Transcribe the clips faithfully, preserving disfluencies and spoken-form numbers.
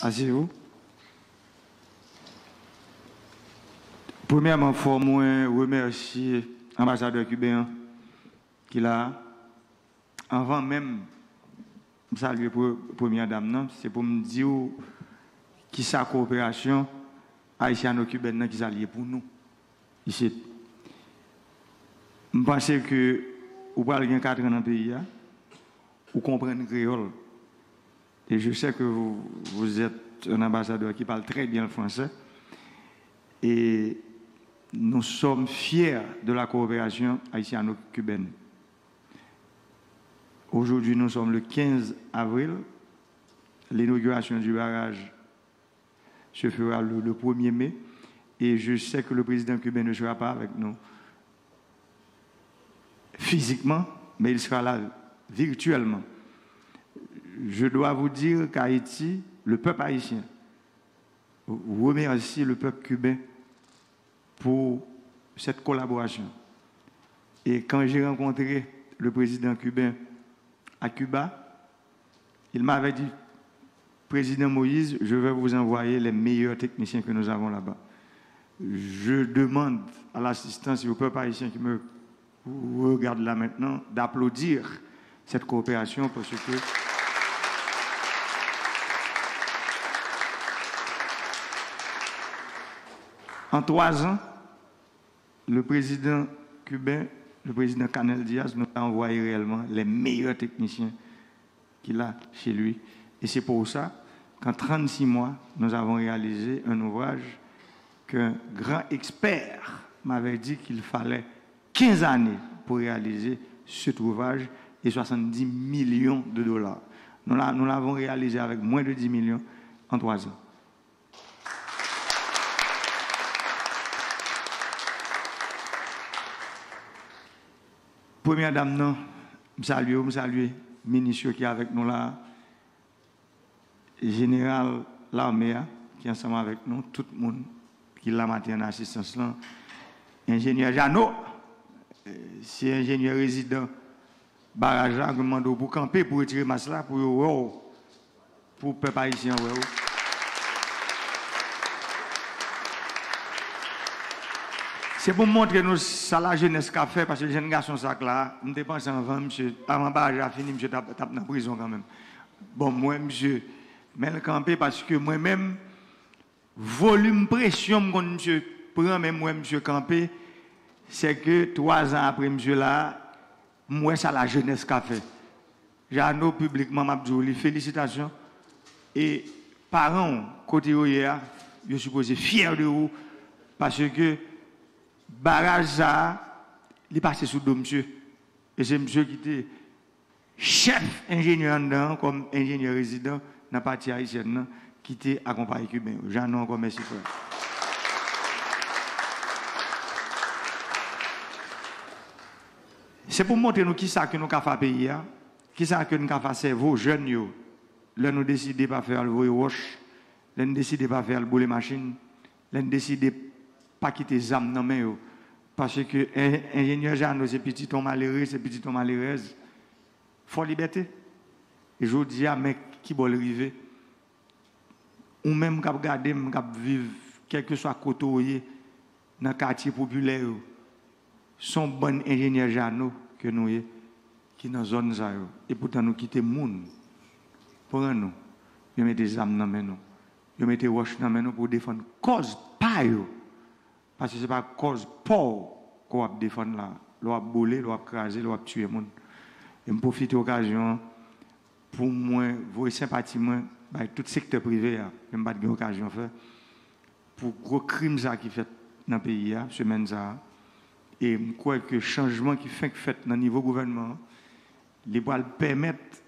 Asseyez-vous. Premyèman, fò mwen remèsye anbasadè kiben an ki la a. Anvan menm m salye pre- premyè dam nan, se pou m di w kisa kowoperasyon ayisyano-kibèn nan, kisa l ye pou nou isit. M panse ke ou pral gen katran nan peyi a, ou konprann kreyòl. Et je sais que vous, vous êtes un ambassadeur qui parle très bien le français. Et nous sommes fiers de la coopération haïtiano-cubaine. Aujourd'hui, nous sommes le quinze avril. L'inauguration du barrage se fera le, le premier mai. Et je sais que le président cubain ne sera pas avec nous physiquement, mais il sera là virtuellement. Je dois vous dire qu'Haïti, le peuple haïtien, remercie le peuple cubain pour cette collaboration. Et quand j'ai rencontré le président cubain à Cuba, il m'avait dit, Président Moïse, je vais vous envoyer les meilleurs techniciens que nous avons là-bas. Je demande à l'assistance et au peuple haïtien qui me regarde là maintenant d'applaudir cette coopération parce que en trois ans, le président cubain, le président Canel Diaz nous a envoyé réellement les meilleurs techniciens qu'il a chez lui. Et c'est pour ça qu'en trente-six mois, nous avons réalisé un ouvrage qu'un grand expert m'avait dit qu'il fallait quinze années pour réaliser cet ouvrage et soixante-dix millions de dollars. Nous l'a- nous l'avons réalisé avec moins de dix millions en trois ans. Premyè dam nan, m salye w, m salye minis yo ki avèk nou la a, jeneral lame a ki ansanm avèk nou, tout moun ki la maten an nan asistans lan, enjenyè Jano, eh, se enjenyè rezidan baraj la, mwen mande w pou kanpe, pou retire mas la, pou yo wè w, pou pèp ayisyen an wè w. Se pou m montre nou sa lajenès ka fè, paske jèn gason sa k la, m te panse anvan misye, avan baraj la fini, misye t ap, t ap nan prizon kanmenm. Bon, m wè misye, men l kanpe, paske mwen menm, volim presyon m konn misye pran, men m wè misye kanpe, se ke twa zan apre misye la, m wè sa lajenès ka fè. Jano, piblikman, m ap di w li felisitasyon. E paran w, kote yo ye a, yo sipoze fyè de ou, paske baraj sa a, li pase sou do misye. E se misye ki te chèf enjenyè anndan an kòm enjenyè rezidan nan pati ayisyèn nan ki te akonpaye Kiben yo. Jano, ankò mèsi, frè. Se pou montre nou kisa ke nou ka fè a peyi a, kisa ke nou ka fè a sèvo jèn yo, lè nou deside pa fè al voye wòch, lè nou deside pa fè al boule machin, lè nou deside pa kite zam nan men yo. Paske en- enjenyè Jano se pitit yon malere, se pitit yon malerèz. Fò Libète. E jodi a, men ki bò l rive. Ou menm k ap gade m, k ap viv, kèlkeswa kote w ye, nan katye popilè yo, se yon bann enjenyè Jano ke nou ye, ki nan zòn sa yo. E poutan nou kite moun pran nou, yo mete zam nan men nou, yo mete wòch nan men nou pou defann kòz pa yo. Paske se pa kòz pa w ke w ap defann la, lè w ap boule, lè w ap kraze, lè w ap tiye moun. E m pwofite okazyon an pou mwen voye senpati mwen bay tout sektè prive a, ke m pa t gen okazyon fè, pou gwo krim sa ki fèt nan peyi a, semèn sa a. E m kwè ke chanjman ki fenk fèt nan nivo gouvènman an, li pral pèmèt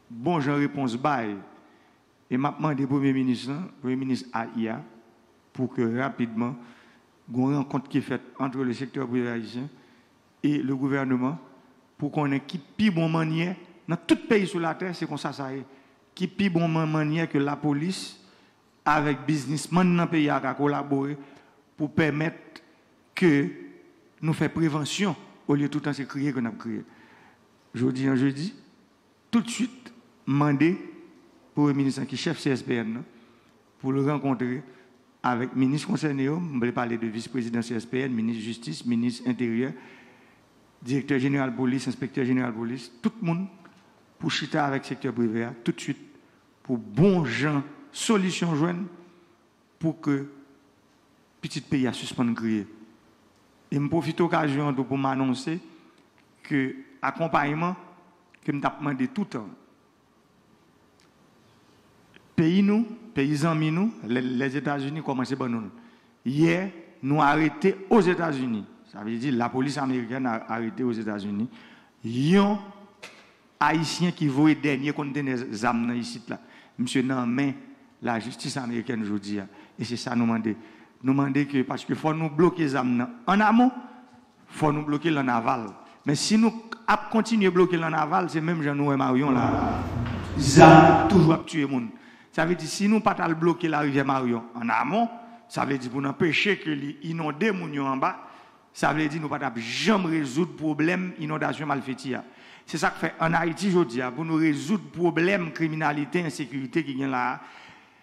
bon jan repons bay. E m ap mande Premye Minis lan, Premye Minis A I a, pou ke rapidman, gen yon rankont ki fèt entre le secteur privé haïtien et le gouvernement, pou konnen ki pi bon mannyè, nan tout peyi sou latè, se konsa sa ye, ki pi bon man- mannyè ke lapolis avèk biznismann nan peyi a ka kolabore pou pèmèt ke nou fè prevansyon olye toutan se kriye ke n ap kriye. Jodi an jedi, toutswit, m mande Premye Minis lan ki chèf C S P N nan, pou l rankontre avèk minis konsène yo. M vle pale de vis prezidan C S P N, minis jistis, minis enteryè, direktè jeneral polis, enspektè jeneral polis, tout moun pou chita avèk sektè prive a toutswit pou bon jan solisyon jwenn pou ke pitit peyi a sispann kriye. E m pwofite okazyon an tou pou m anonse ke akonpayman ke m t ap mande toutan peyi nou, peyi zanmi nou, Lèzetazini kòmanse ban nou l. Yè, nou arete Ozetazini, sa vle di lapolis amerikèn arete Ozetazini, yon Ayisyen ki voye dènye kontenè zam nan isit la. Misye nan men lajistis amerikèn jodi a. E se sa nou mande. Nou mande ke, paske fò nou bloke zam nan an amon, fò nou bloke l an aval. Men si nou ap kontinye bloke l an aval, se menm jan nou wè Marion la. Zam toujou ap tiye moun. Sa vle di, si nou pa t al bloke larivyè Marion an amon, sa vle di pou n anpeche ke li inonde moun yo anba, sa vle di nou pa t ap janm rezoud pwoblèm inondasyon malfeti a. Se sa k fè ann Ayiti jodi a, pou nou rezoud pwoblèm kriminalite, ensekirite ki gen la a,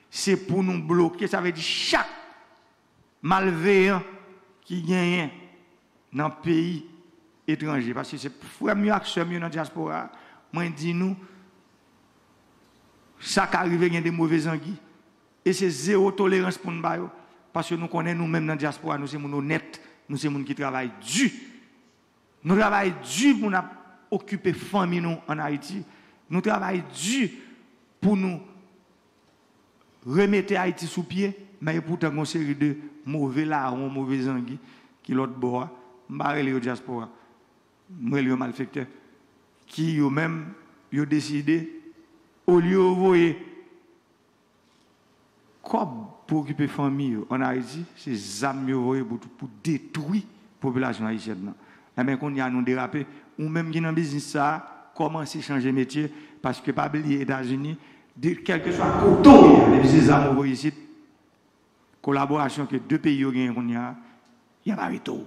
se pou nou bloke, sa vle di chak malveyan ki genyen nan peyi etranje. Paske se frè m yo ak sè m yo nan dyaspora a, mwen di nou, sa ka rive gen de move zangi. E se zewo tolerans pou n ba yo. Paske nou konnen nou menm nan dyaspora, nou se moun onèt, nou se moun ki travay di. Nou travay di pou n ap okipe fanmi nou ann Ayiti. Nou travay di pou nou remete Ayiti sou pye, men epoutan gen yon seri de move lawon, move zangi ki lòt bò a. M pa rele yo dyaspora. M rele yo malfektè. Ki yo menm, yo deside, olye yo voye kòb pou okipe fanmi yo ann Ayiti, se zam yo voye pou, pou detwi popilasyon ayisyèn nan. Enben, kounye a nou derape. Ou menm ki nan biznis sa a, kòmanse chanje metye, paske pa bliye Etazini, de, kèlkeswa kote w ye, depi se zam ou voye isit, kolaborasyon ke de peyi yo genyen kounye a, y ap arete w.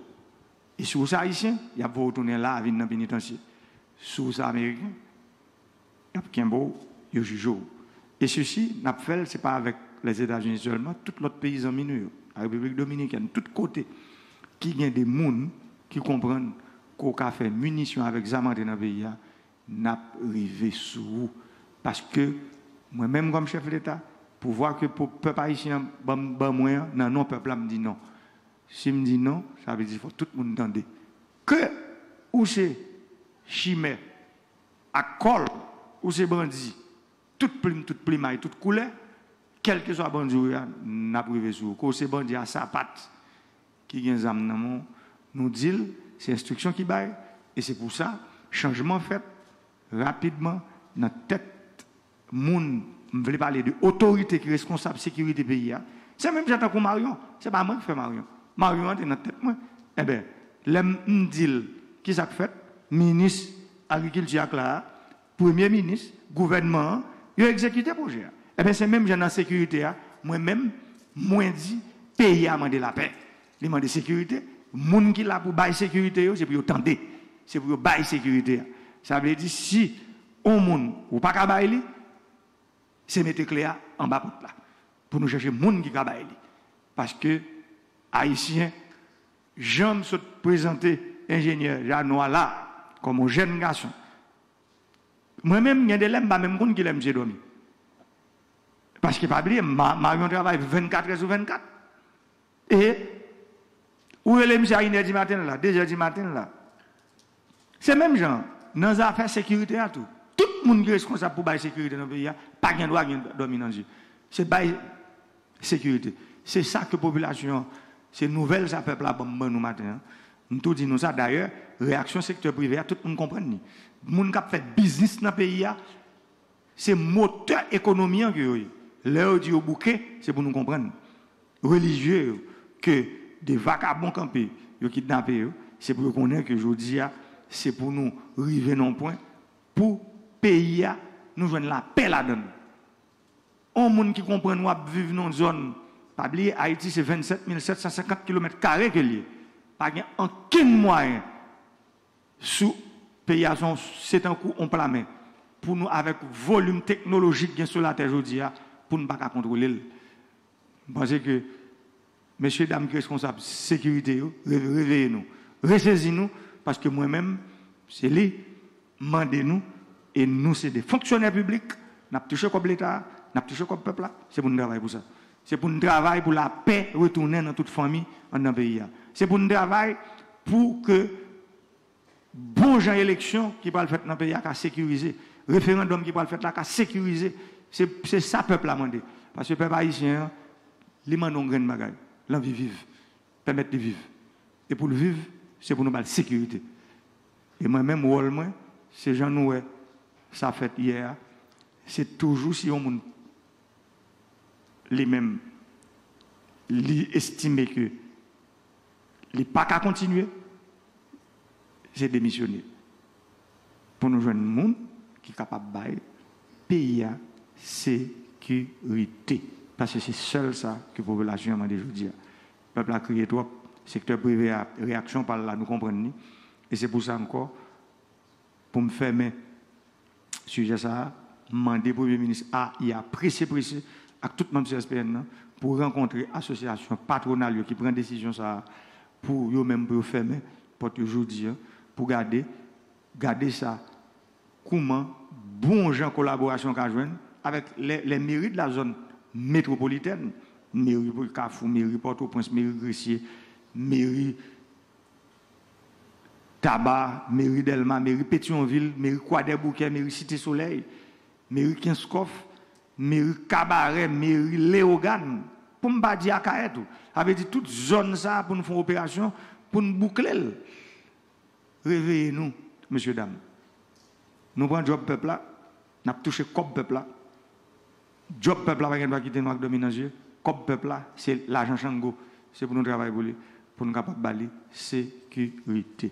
E si w se Ayisyen, y ap voye w tounen la a, vin nan penitansye. Si w se Ameriken, y ap kenbe w, yo jije w. E sesi, n ap fè l, se pa avèk Lèzetazini sèlman, tout lòt peyi zanmi nou yo, Repiblik Dominikèn, tout kote ki gen de moun ki konprann ke w ka fè minisyon avèk zam antre nan peyi a, n ap rive sou ou. Paske mwen menm kòm chèf Leta, pouvwa ke po-, pèp ayisyen an ban, ban mwen an, nan non pèp la, m di non. Si m di non, sa vle di fò tout moun tande. Ke ou se chimè ak kòl, ou se bandi, tout plim, tout plimay, tout koulè, kèlkeswa bandi ou ye a, n ap rive sou ou. Ke ou se bandi a sapat ki gen zam nan men w, nou di l, se enstriksyon ki bay, e se pou sa, chanjman fèt rapidman nan tèt moun, m vle pale de otorite ki reskonsab sekirite peyi a. Se menm jan tankou Marion, se pa mwen ki fè Marion. Marion an te nan tèt mwen. Enben, lè m, m di l, ki sa k fèt? Minis agrikilti ak la a, premye minis, gouvènman an, yo egzekite pwojè a. Enben, se menm jan nan sekirite a, mwen menm, mwen di, peyi a mande lapè. Li mande sekirite. Moun ki la pou bay sekirite yo, se pou yo tande. Se pou yo bay sekirite a. Sa vle di, si on moun, ou pa ka bay li, se mete kle a anba pòt la. Pou nou chèche moun ki ka bay li. Paske, Ayisyen, jan m sot prezante enjenyè Jeannot a la, kòm on jèn gason, mwen menm, gen de lè, m pa menm konn kilè misye dòmi. Paske, pa bliye, Ma-, Marion travay vennkat è sou vennkat. E ou rele misye a inè di maten la, dezè di maten la. Se menm jan, nan zafè sekirite a tou. Tout moun ki reskonsab pou bay sekirite nan peyi a, pa gen dwa gen dòmi nan zye. Se bay sekirite. Se sa ke popilasyon an, se nouvèl sa pèp la ban m ban nou maten an. M tou di nou sa, dayè, reyaksyon sektè prive a, tout moun konprann li. Moun k ap fè biznis nan peyi a, se motè ekonomi an ke yo ye. Lè yo di yo bouke, se pou nou konprann. Relijye yo, ke de vakabon kanpe, yo kidnape yo, se pou yo konnen ke jodi a, se pou nou rive nan yon pwen pou peyi a, nou jwenn lapè ladan l. On moun ki konprann w ap viv nan yon zòn, pa bliye, Ayiti se vennsèt mil sèt san senkant kilomèt kare ke l ye. Pa gen ankenn mwayen sou peyi a, se tankou on pla men. Pou nou, avèk volim teknolojik gen sou latè jodi a, pou n pa ka kontwole l. M panse ke mesye dam ki responsab sekirite yo, re- reveye nou, resezi nou, paske mwen menm, se li mande nou, e nou se de fonksyonè piblik, n ap touche kòb Leta, n ap touche kòb pèp la, se pou n travay pou sa. Se pou n travay pou lapè retounen nan tout fanmi anndan peyi a. Se pou n travay pou ke bon jan eleksyon ki pral fèt nan peyi a ka sekirize, referandòm ki pral fèt la ka sekirize. Se se sa pèp la mande. Paske pèp ayisyen an, li mande yon grenn bagay, l anvi viv, pèmèt li viv. E pou l viv, se pou nou ba l sekirite. E mwen menm, wòl mwen, se jan nou wè sa fèt yè a, se toujou si yon moun li menm, li estime ke li pa ka kontinye, se demisyone. Pou nou jwenn moun ki kapab bay peyi a sekirite. Paske se sèl sa ke popilasyon an mande jodi a. Pèp la kriye twòp, sektè prive a, reyaksyon pa l la, nou konprann li. E se pou sa ankò, pou m fèmen sijè sa a, m mande Premye Minis a, y a prese prese, ak tout manm C S P N nan, pou rankontre asosyasyon patwonal yo ki pran desizyon sa a, pou yo menm pou yo fèmen pòt yo jodi a, pou gade, gade sa, kouman bon jan kolaborasyon ka jwenn avèk les, les mairies de la zone métropolitaine, meri Kafou, meri Pòtoprens, meri Gresye, meri Taba, meri Dèlma, meri Petyonvil, meri Kwadèboukè, meri Site Solèy, meri Kenskòf, meri Kabarè, meri Leyogàn, pou m pa di Akayè tou. Sa vle di tout zòn sa a pou n fè yon operasyon, pou n boukle l. Reveye nou, mesye dam. Nou pran djòb pèp la, n ap touche kòb pèp la. Djòb pèp la pa gen dwa kite nou ak dòmi nan zye. Kòb pèp la, se lajan Chango. Se pou nou travay pou li, pou nou kapab ba li sekirite.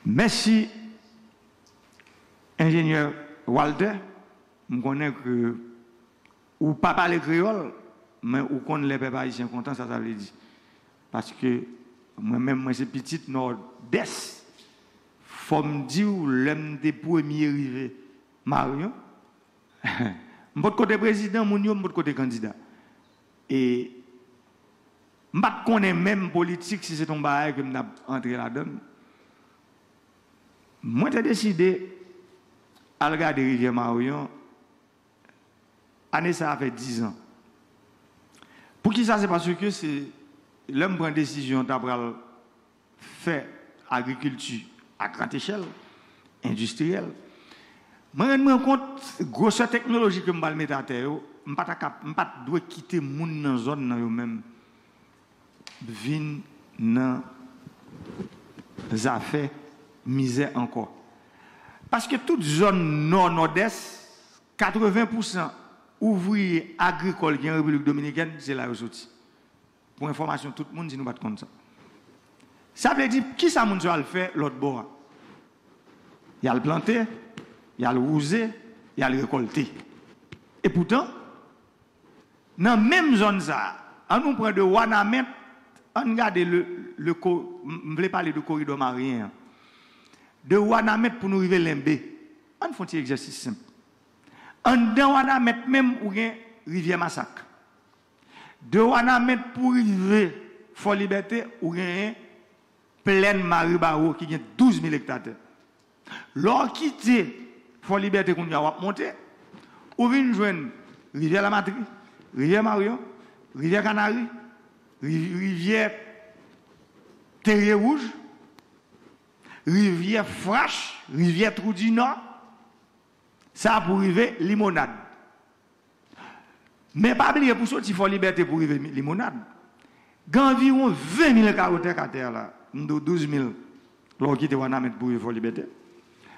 Mèsi, enjenyè Walter. M konnen ke ou pa pale kreyòl, men ou konn lè pèp ayisyen kontan, sa sa vle di. Paske mwen menm, mwen se pitit Nòdès. Fò m di w, lè m te premye rive Marion, m potko te prezidan, moun yo, m potko te kandida. E m pa t konnen menm politik si se t yon bagay ke m t ap antre ladan l. Mwen te deside al gade Rivyè Marion, ane sa a fè diz an. Poukisa? Se paske se lè m pran desizyon ta pral fè agrikilti a gran echèl, endistriyèl, mwen rann mwen kont gwosè teknoloji ke m pral mete atè yo, m pa ta kap, m pa t dwe kite moun nan zòn nan yo menm vin nan zafè mizè ankò. Paske tout zòn nò, nòdès, katreven pousan ouvriye agrikòl ki an Repiblik Dominikèn, se la yo soti. Pou enfòmasyon tout moun, si nou pa t konn sa. Sa vle di, kisa moun sa yo al fè lòt bò a? Y al plante, y al wouze, y al rekòlte. Epoutan, nan menm zòn sa a, an nou pran de Wanament, an gade le, le ko-, m m vle pale de koridò Maryen an. De Wanament pou nou rive Lenbe. An fè yon ti egzèsis senp. Anndan Wanament menm, ou gen Rivyè Masak. De Wanament pou rive Fò Libète, ou genyen Plèn Maribawo ki gen douz mil ekta tè. Lè w kite Fò Libète kounye a, w ap monte, ou vin jwenn Rivyè Lamatri, Rivyè Maryon, Rivyè Kanari, ri- Rivyè Terye Wouj, Rivyè Frach, Rivyè Twou di Nò. Sa pou rive Limonad. Men pa bliye, pou soti Fò Libète pou rive Limonad, gen anviwon ven mil kawo tè k atè a la. M di w douz mil lè w kite Wanament pou rive Fò Libète.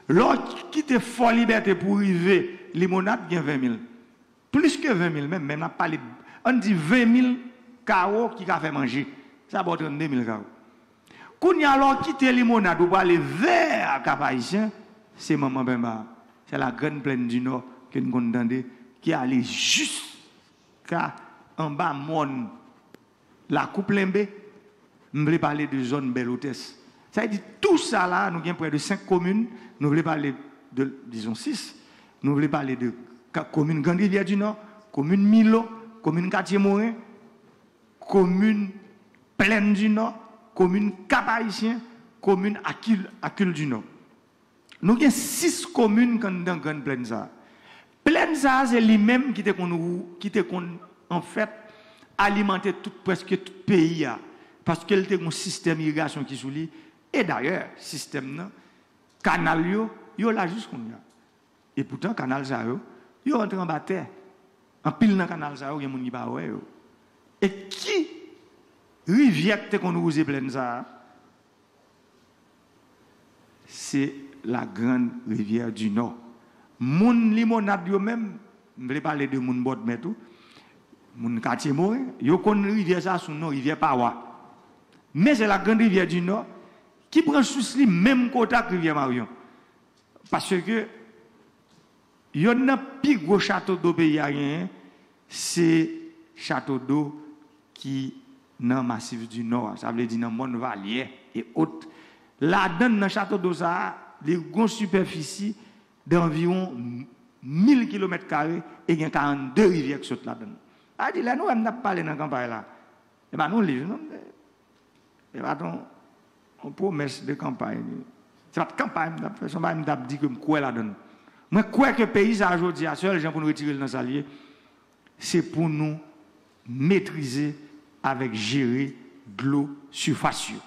Lè w kite Fò Libète pou rive Limonad, gen ven mil. Plis ke ven mil menm, men n ap pale, ann di ven mil kawo ki ka fè manje. Sa ba w trannde mil kawo. Kounye a, lè w kite Limonad, ou prale vè Kap Ayisyen, se manman penba. C'est la Grande Plaine du Nord ke n konn tande, ki ale jiska anba mòn Lakoup Lenbe. M vle pale de zòn Bèl Otès. Sa vle di, tou sa la, nou gen près de senk komin, nou vle pale de, dizon sis, nou vle pale de ka- komin Grann Rivyè di Nò, komin Milo, komin Katye Moren, komin Plèn di Nò, komin Kap Ayisyen, komin Akil, Akil di Nò. Nou gen sis komin k anndan Grann Plèn sa a. Plèn sa a, se li menm ki te konn, ki te konn, anfèt, alimante tout, prèske tout peyi a. Paske l te gen yon sistèm irigasyon ki sou li. E dayè, sistèm nan, kanal yo, yo la jis kounye a. E poutan, kanal sa yo, yo rantre anba tè. Anpil nan kanal sa yo, gen moun ki pa wè yo. E ki rivyè ki te konn wouze plèn sa a? Se la Grande Rivière du Nord. Moun Limonad yo menm, m vle pale de moun Bòdmè tou, moun Katye Moren, yo konn rivyè sa a sou non rivyè Pawa. Men se la Grande Rivière du Nord ki pran sous li menm kote ak rivyè Maryon. Paske yonn nan pi gwo chato do peyi a genyen, se chato do ki nan Masif di Nò a, sa vle di nan Mòn Valyè e ot. Ladann nan chato do sa a, li gon sipèfisi danviwon mil kilomèt kare e gen karannde rivyè ki sot ladann. Sa di, lè nou wè m t ap pale nan kanpay la, e pa nan liv, non. E pa t yon, yon pwomès de kanpay. Se pa t kanpay m t ap fè, se yon bagay m t ap di ke m kwè ladan l. Mwen kwè ke peyi sa a jodi a, sèl jan pou n retire l nan sa l ye, se pou nou metrize avèk jere dlo sifas yo.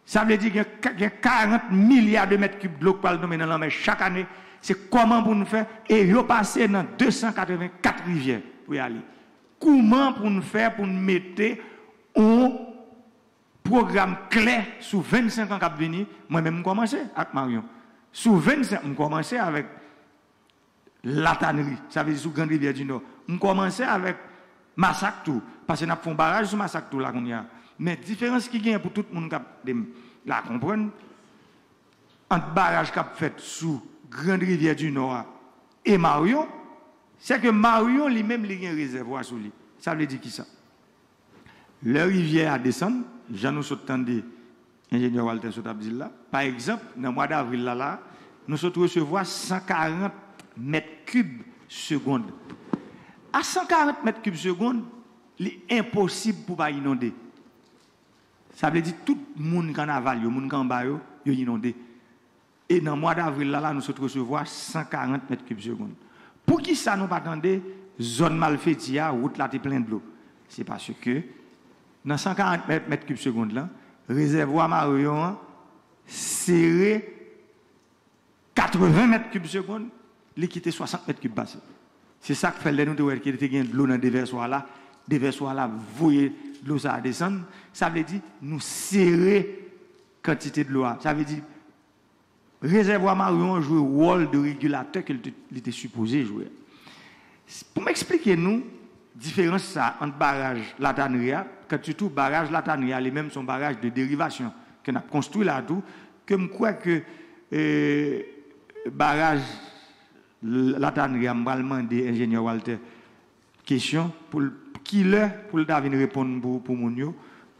Sa vle di gen, gen karant milya de mèt kib dlo k pral tonbe nan lanmè chak ane. Se kòman pou n fè, e yo pase nan de san katrevenkat rivyè pou y ale. Kouman pou n fè pou n mete yon pwogram klè sou vennsenk an k ap vini, mwen menm m kòmanse ak Maryon. Sou vennsenk, m kòmanse avèk Latanri, sa vle di sou Grann Rivyè di Nò. M kòmanse avèk Masak tou, paske n ap fè yon baraj sou Masak tou la kounye a. Men diferans ki genyen pou tout moun k ap tande m la konprann, ant baraj k ap fèt sou Grann Rivyè di Nò a e Maryon, se ke Maryon li menm li gen rezèvwa sou li. Sa vle di kisa? Lè rivyè a desann, jan nou sot tande enjenyè Walter sot ap di l la, pa egzanp, nan mwa davril la, la, nou sot resevwa san karant mèt kib segonn. A san karant mèt kib segonn, li enposib pou pa inonde. Sa vle di tout moun Kannaval yo, moun k anba yo, yo inonde. E nan mwa davril la, la, nou sot resevwa san karant mèt kib segonn. Poukisa nou pa tande zòn Malfeti a, wout la te plen dlo? Se paske nan san karant mèt, mèt kib segonn lan, rezèvwa Maryon an sere katreven mèt kib segonn, li kite swasant mèt kib pase. Se sa k fè lè nou te wè ke te gen dlo nan devèswa la, devèswa la voye dlo sa a desann, sa vle di nou sere kantite dlo a. Sa vle di rezèvwa Maryon an jwe wòl de regilatè ke li te, li te sipoze jwe. Pou m eksplike nou diferans sa ant baraj Latanri a, kantite baraj Latanri a li menm se yon baraj de derivasyon ke n ap konstwi la tou, ke m kwè ke, e, baraj Latanri a, m pral mande enjenyè Walter kesyon pou l, kilè pou l ta vin reponn pou, pou moun yo,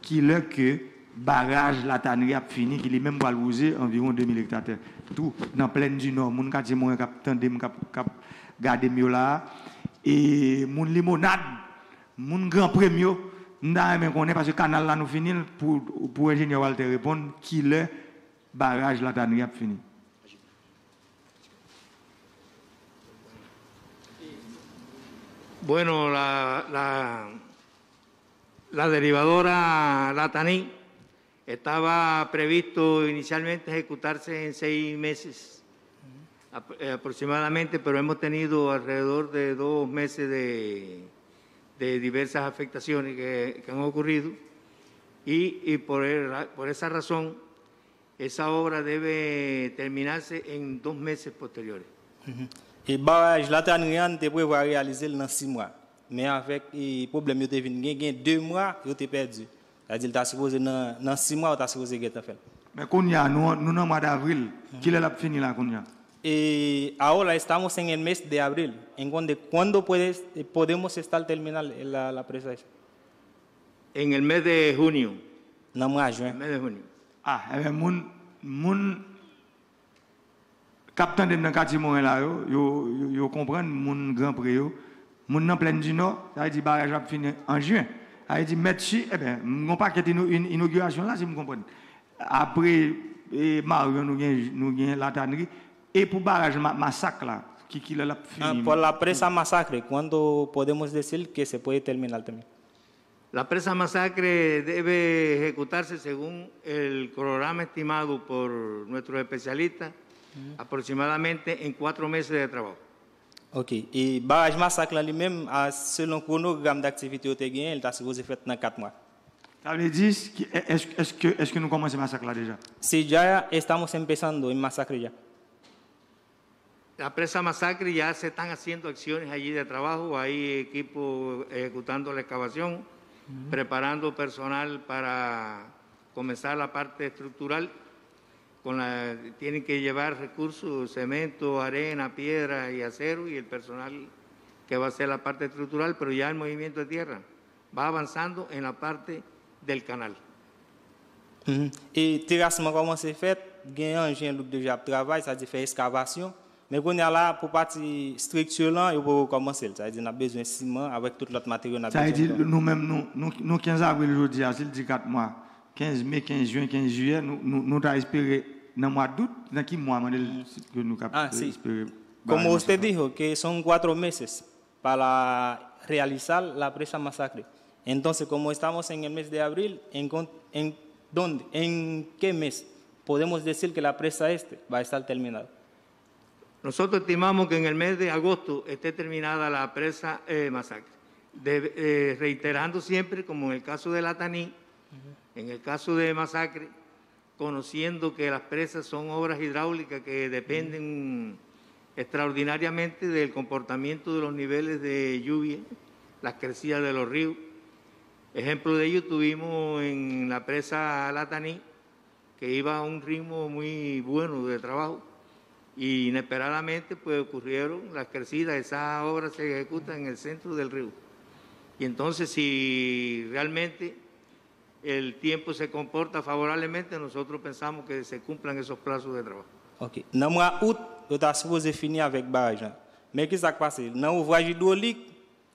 kilè ke baraj Latanri ap fini, ki li menm pral wouze anviwon de mil ekta tè. Tou, nan Plèn di Nò, moun Katye Moren k ap tande m, k ap, k ap gade m yo la a, e moun Limonad, moun Gran Prem yo, m ta renmen konnen, paske kanal la nou fini l, pou, pou enjenyè Walter reponn, kilè baraj Latanri ap fini. Bueno, la, la, la derivadora Lataní estaba previsto inicialmente ejecutarse en seis meses, ap- eh, aproximadamente, pero hemos tenido alrededor de dos meses de, de diversas afectaciones que, que han ocurrido y, y por, el- por esa razón esa obra debe terminarse en dos meses posteriores. E baraj Latanri an te prevwa reyalize l nan sis mwa. Men avèk e, pwoblèm yo te vin gen, gen de mwa yo te pèdi. Sa di l ta sipoze nan, nan sis mwa, yo ta sipoze gentan fè l. Men kounye a, nou, nou nan mwa davril. Kilè l ap fini la kounye a? E ahora estamos en el mes de abril. En cuando, cuando puede, podemos estar terminar la, la presa esa? En el mes de junio. Nan mwa jen. El mes de junio. Ah, enben moun, moun k ap tande m nan Katye Moren la yo, yo, yo, yo konprann, moun Gran Pre yo, Moun nan Plèn di Nò, sa vle di baraj la ap fini an jen. Sa vle di, mèt si, e ben, m gon pakèt ino- in- inogirasyon la, si m konprann. Apre e, Maryon, nou gen, nou gen Latanri. E pou baraj Ma- Masak la, ki, ki lè l ap fini? Por la presa Masacre, ¿cuándo podemos decir que se puede terminar también? La presa Masacre debe ejecutarse según el cronograma estimado por nuestros especialistas, aproximadamente en cuatro meses de trabajo. Ok, e baraj Masak la li menm, a, selon kwonogram d aktivite yo te genyen, li ta sipoze fèt nan kat mwa. Sa vle di, ki- è- èske, èske, èske nou kòmanse Masak la deja? Si ya estamos empezando en Masacre ya. La presa Masacre ya se están haciendo acciones allí de trabajo, hay equipos ejecutando la excavación, preparando personal para comenzar la parte estructural. Con la, tienen que llevar recursos, cemento, arena, piedra y acero y el personal que va a hacer la parte estructural, pero ya el movimiento de tierra va avanzando en la parte del canal. Mhm. E terasman kòmanse fèt, gen anjen louk deja ap travay, sa di fè eskavasyon. Men kounye a la, pou pati estrikti lan, yo poko kòmanse l. Sa vle di n ap bezwen siman avèk tout lòt materyo n ap Sa vle di, bezwen. nou menm, nou, nou, nou kenz avril jodi a, si l di kat mwa, kenz me, kenz jen, kenz jiyè, nou, nou, nou ta espere nan mwa dout, nan ki mwa, mande l ke nou ka Ah, sí. espere? Como Bagay usted nan dijo, que son cuatro meses para realizar la presa Masacre. Entonces, como estamos en el mes de abril, ¿en, con- en dónde, en qué mes podemos decir que la presa este va a estar terminada? Nosotros estimamos que en el mes de agosto esté terminada la presa eh, Masacre. De- eh, reiterando siempre, como en el caso de Lataní, en el caso de Masacre, conociendo que las presas son obras hidráulicas que dependen extraordinariamente del comportamiento de los niveles de lluvia, las crecidas de los ríos. Ejemplo de ello tuvimos en la presa Lataní, que iba a un ritmo muy bueno de trabajo y inesperadamente pues ocurrieron las crecidas, esa obra se ejecuta en el centro del río. Y entonces si realmente el tiempo se comporta favorablemente, nosotros pensamos que se cumplan esos plazos de trabajo. Ok. Nan mwa out, yo ta sipoze fini avèk baraj lan. Men ki sa k pase? Nan ouvraj idwolik,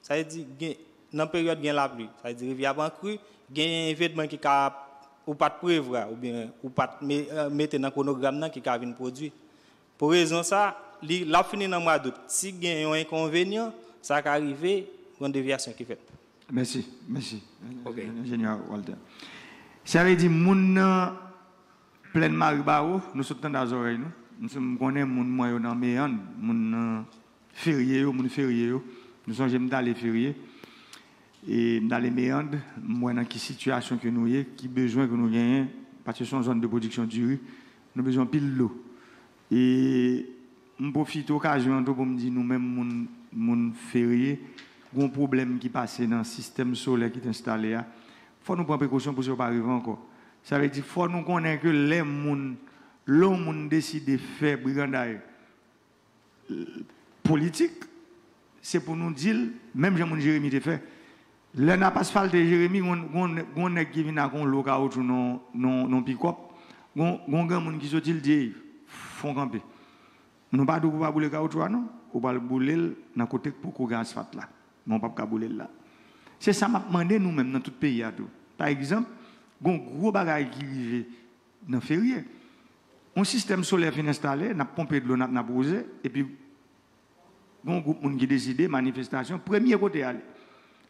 sa vle di gen, nan peryòd gen lapli, sa vle di rivyè ap an kri, gen evènman ki ka ou pa t prevwa oubyen ou pa t me- eh, mete nan kwonogram nan ki ka vin pwodui. Pou rezon sa, li l ap fini nan mwa dout. Si gen yon enkonvenyan, sa ka rive, gen devyasyon ki fèt. Mèsi, mèsi. Ok. Enjenyè Walter. Sa vle di moun nan Plèn Maribawo, nou sot tande a zòrèy nou. Nou sot, m konnen moun mwen yo nan Meyand, moun nan Ferye yo, moun Ferye yo. Nou sonje m t ale Ferye. E m t ale Meyand, m wè nan ki sitiyasyon ke nou ye, ki bezwen ke nou genyen, paske se yon zòn de pwodiksyon diri, nou bezwen anpil dlo. E m pwofite okazyon an tou pou m di nou menm moun, moun Ferye, gen yon pwoblèm ki pase nan sistèm solè ki te enstale a. Fò nou pran prekosyon pou sa yo pa rive ankò. Sa vle di fò nou konnen ke lè moun, lè yon moun deside fè briganday politik, se pou nou di l, menm jan moun Jeremi te fè. Lè n ap asfalte Jeremi, gon, gon, gon nèg ki vin ak yon lo kawotchou nan, nan, nan pikòp, gon, gon granmoun ki soti, l di, "Ey, fon kanpe. Nou pa di w pou pa boule kawotchou a non, ou pral boule l nan kote k poko gen asfalt la. Men w p ap ka boule l la." Se sa m ap mande nou menm nan tout peyi a tou. Pa egzanp, gon gwo bagay ki rive nan Ferye. Yon sistèm solè fin enstale, n ap ponpe dlo, n ap, n ap wouze, epi gon gwoup moun ki deside manifestasyon, premye kote y ale,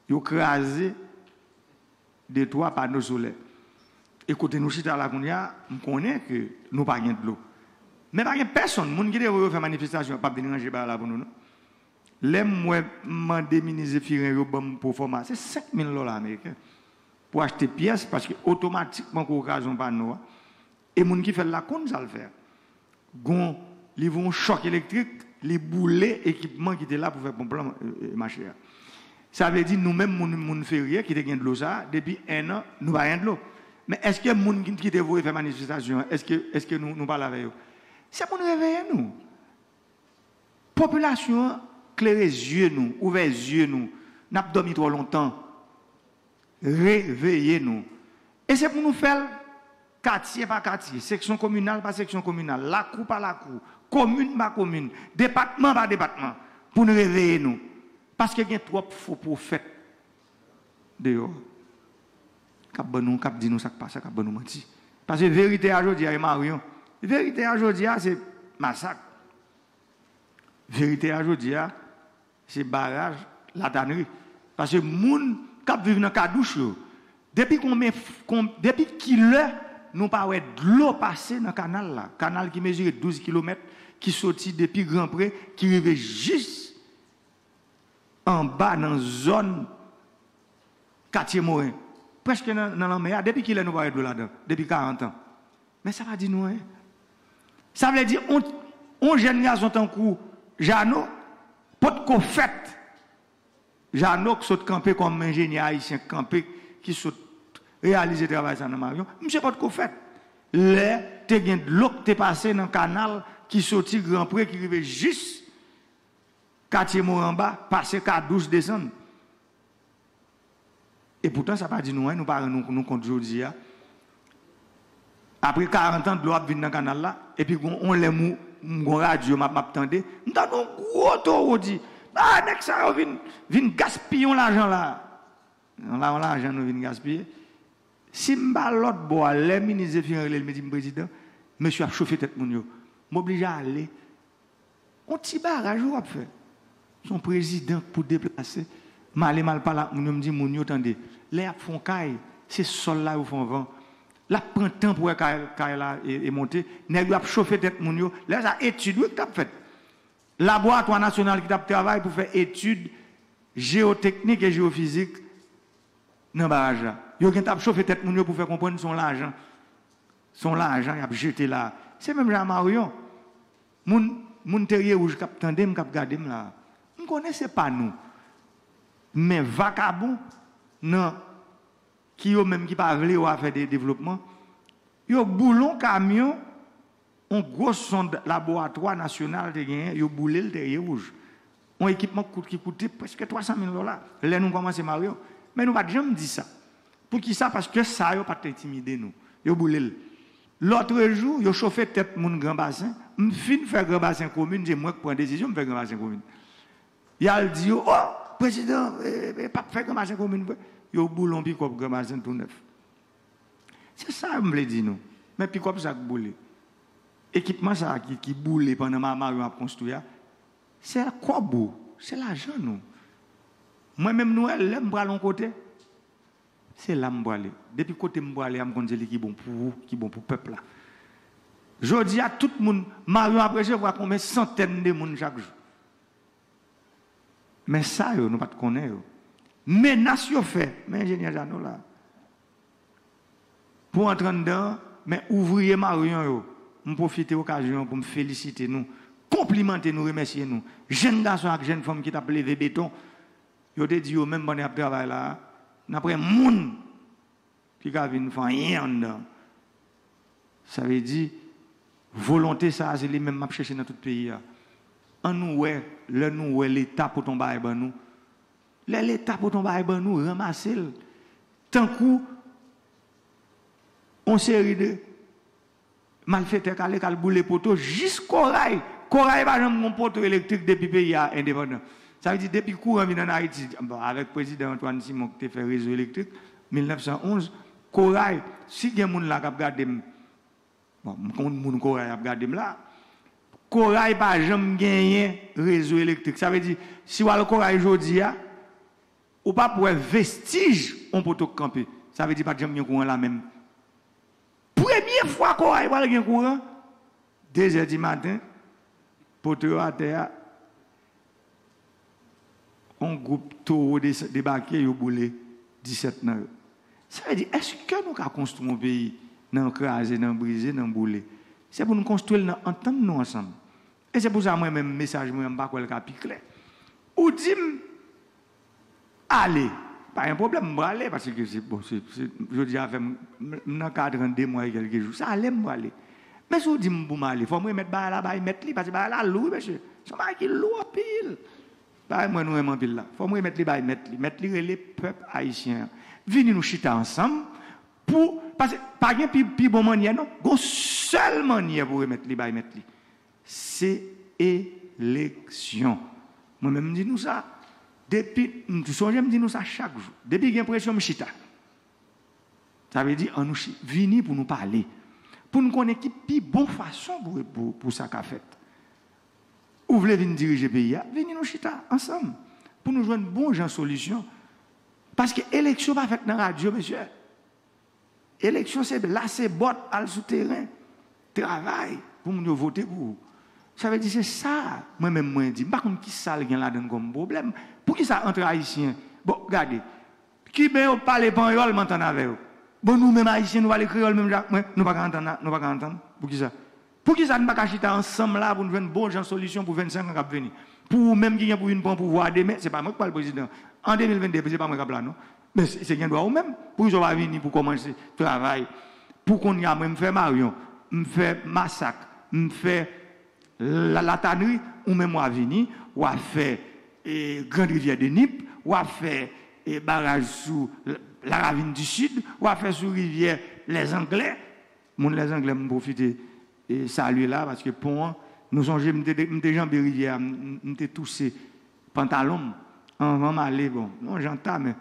yo kraze de twa pano solè. E kote nou chita la kounye a, m konnen ke nou pa gen dlo. Men pa gen pèsonn, moun ki te voye yo fè manifestasyon an p ap vin ranje bagay la pou nou non. Lè m wè m mande minis Zephirin yo ban m pwofòma, se senk mil dola ameriken pou achte pyès, paske otomatikman kou w kraze yon pano a, e moun ki fè l la konn sa l fè a. Gon, li voye yon chòk elektrik, li boule ekipman ki te la pou fè ponp lan e, e, mache a. Sa vle di nou menm moun, moun Ferye ki te gen dlo sa a, depi enn an, nou pa gen dlo. Men èske moun ki, ki te voye fè manifestasyon an, èske, èske nou, nou pale avè yo? Se pou n reveye nou. Popilasyon an, klere zye nou, ouvè zye nou. N ap dòmi twò lontan. Reveye nou. E se pou nou fè l katye pa katye, seksyon kominal pa seksyon kominal, lakou pa lakou, komin pa komin, depatman pa depatman, pou n reveye nou. Paske gen twòp fo pwofèt deyò k ap ban nou, k ap di nou sa k pa sa, k ap ban nou manti. Paske verite a jodi a e Marion. Verite a jodi a se masak. Verite a jodi a se baraj Latanri. Paske moun k ap viv nan kadouch yo, depi konbyen, kon, depi kilè nou pa wè dlo pase nan kanal la? Kanal ki mezire douz kilomèt, ki soti depi Gran Pre, ki rive jis anba nan zòn Katye Moren, prèske nan, nan lanmè a. Depi kilè nou pa wè dlo ladan? Depi karant an. Men sa pa di nou anyen. Sa vle di, on, on jèn gason tankou Jano potko fèt. Jano k sot kanpe kòm enjenyè ayisyen k kanpe, ki sot reyalize travay sa nan Marion, misye potko fèt. Lè te gen dlo k te pase nan kanal ki soti Gran Pre, ki rive jis Katye Moren anba, pase Kadouch, desann. E poutan, sa pa di nou anyen, nou pa rann nou, nou kont jodi a. Apre karant an, dlo ap vin nan kanal la, epi gon, on lè m, m gon radyo, m ap, m ap tande, m tande on gwo towo di, "Ah, nèg sa yo vin, vin gaspiye yon lajan la." Yon la, yon lajan nou vin gaspiye. Si m pa lòt bò a, lè minis Zephirin rele l, m di m, "Prezidan, mesye ap chofe tèt moun yo." M oblije ale. On ti baraj ou ap fè. Se yon prezidan k pou deplase. M ale, m al pale ak moun yo, m di moun yo, "Tande, lè y ap fè yon kay, se sòl la yo fè anvan. L ap pran tan pou wè kay, kay la e, e monte. Nèg yo ap chofe tèt moun yo." Lè sa, etid, wi, k t ap fèt. Laboratwa nasyonal ki t ap travay pou fè etid jeyoteknik e jeyofizik nan baraj la. Yo gentan ap chofe tèt moun yo pou fè konprann se yon lajan. Se yon lajan y ap jete la. Se menm jan a Marion. Moun, moun Terye Wouj k ap tande m, k ap gade m la. M konnen se pa nou. Men vakabon nan ki yo menm ki pa vle wè afè de devlopman, yo boule yon kamyon, yon gwo sonn laboratwa nasyonal te genyen, yo boule l Terye Wouj. Yon ekipman kout, ki koute prèske twa san mil dola lè nou kòmanse Marion. Men nou pa t janm di sa. Poukisa? Paske sa yo pa t entimide nou. Yo boule l. Lòtrejou, yo chofe tèt moun Gran Basen. M fin fè Gran Basen komin, se mwen k pran desizyon, m fè Gran Basen komin. Y al di yo, "Oh, prezidan, e, e, p ap fè Gran Basen komin vre." Yo boule yon pikòp Gran Basen tou nèf. Se sa m vle di nou. Men pikòp sa k boule. Ekipman sa a ki, ki boule pandan ma-, Marion ap konstwi a, se kòb ou, se lajan nou. Mwen menm, nou wè, lè m pral yon kote, se la m prale. Depi kote m prale a, m konn se li ki bon pou ou, ki bon pou pèp la. Jodi a, tout moun, Marion ap resevwa konbyen santèn de moun chak jou. Men sa yo, nou pa t konnen yo. Menas yo fè, men enjenyè Jano la. Pou antre anndan, men ouvriye Marion yo, m pwofite okazyon an pou m felisite nou, konplimante nou, remèsye nou. Jèn gason ak jèn fanm ki t ap leve beton, yo te di yo menm pandan y ap travay la a, n ap wè moun ki ka vin fè anyen anndan. Sa vle di, volonte sa a, se li menm m ap chèche nan tout peyi a. An nou wè, lè nou wè Leta pote yon bagay ban nou, lè Leta pote yon bagay ban nou, ranmase l. Tankou yon seri de malfetè k ale, k al boule poto jis Koray. Koray pa janm gen poto elektrik depi peyi a endepandan. Sa vle di, depi kouran vin ann Ayiti, bon, avèk prezidan Antoine Simon ki te fè rezo elektrik, mil nèf san onz, Koray, si gen moun la k ap gade m, bon, m konn moun Koray ap gade m la, Koray pa janm genyen rezo elektrik. Sa vle di, si w al Koray jodi a, ou p ap wè vestij yon poto k kanpe. Sa vle di pa t janm gen kouran la menm. Premye fwa Koray pral gen kouran, dezè di maten, poto yo atè a, yon gwoup towo de-, debake, yo boule disèt nan yo. Sa vle di, èske nou ka konstwi yon peyi nan kraze, nan brize, nan boule? Se pou nou konstwi l nan antann nou ansanm. E se pou sa mwen menm, mesaj mwen an, m pa kwè l ka pi klè. Ou di m, "Ale." Pa gen pwoblèm, m prale, paske se, bon, se, se, jodi a fè m, m, m nan karant de mwa e kèlke jou. Sa ale, m prale. Men si w di m pou m ale, fò m remèt bagay la bay mèt li, paske bagay la lou, wi, mesye. Se yon bagay ki lou anpil. Bagay mwen nou renmen anpil la. Fò m remèt li bay mèt li. Mèt li rele pèp ayisyen an. Vini nou chita ansanm pou, paske pa gen pi, pi bon mannyè, non. Gon sèl mannyè pou remèt li bay mèt li. Se eleksyon. Mwen menm, m di nou sa. Depi, m sonje m di nou sa chak jou. Depi gen presyon, m chita. Sa vle di, ann nou chi- vini pou nou pale. Pou n konnen ki pi bon fason pou, pou, pou sa ka fèt. Ou vle vin dirije peyi a, vini nou chita ansanm. Pou nou jwenn bon jan solisyon. Paske eleksyon pa fèt nan radyo, mesye. Eleksyon se lase bòt, al sou teren, travay pou moun yo vote pou ou. Sa vle di se sa, mwen menm mwen di. M pa konn ki sa l gen ladan l kòm pwoblèm. Poukisa ant Ayisyen? Bon, gade. Kiben yo pale panyòl, m antann avè yo. Bon, nou menm Ayisyen, nou pale kreyòl menm jan ak mwen, nou pa ka antann, nou pa ka antann. Poukisa? Poukisa n pa ka chita ansanm la pou n jwenn bon jan solisyon pou vennsenk an k ap vini? Pou ou menm ki gen pou vin pran pouvwa a demen, se pa mwen k pral prezidan. An de mil venn de, se pa mwen k ap la, non. Men se, se gen dwa ou menm. Poukisa w pa vini pou kòmanse travay? Pou kounye a, mwen, m fè Maryon, m fè Masak, m fè la, Latanri, ou menm w a vini, w a fè e, Grande Rivière de Nip, w a fè e, baraj sou Laravine du Sud, w a fè sou rivyè Lèzanglè. Moun Lèzanglè, m pwofite e, salye la, paske pon an, nou sonje, m te, m te janbe rivyè a, m, m te touse pantalon m. Anvan m ale, bon, yon jan ta, men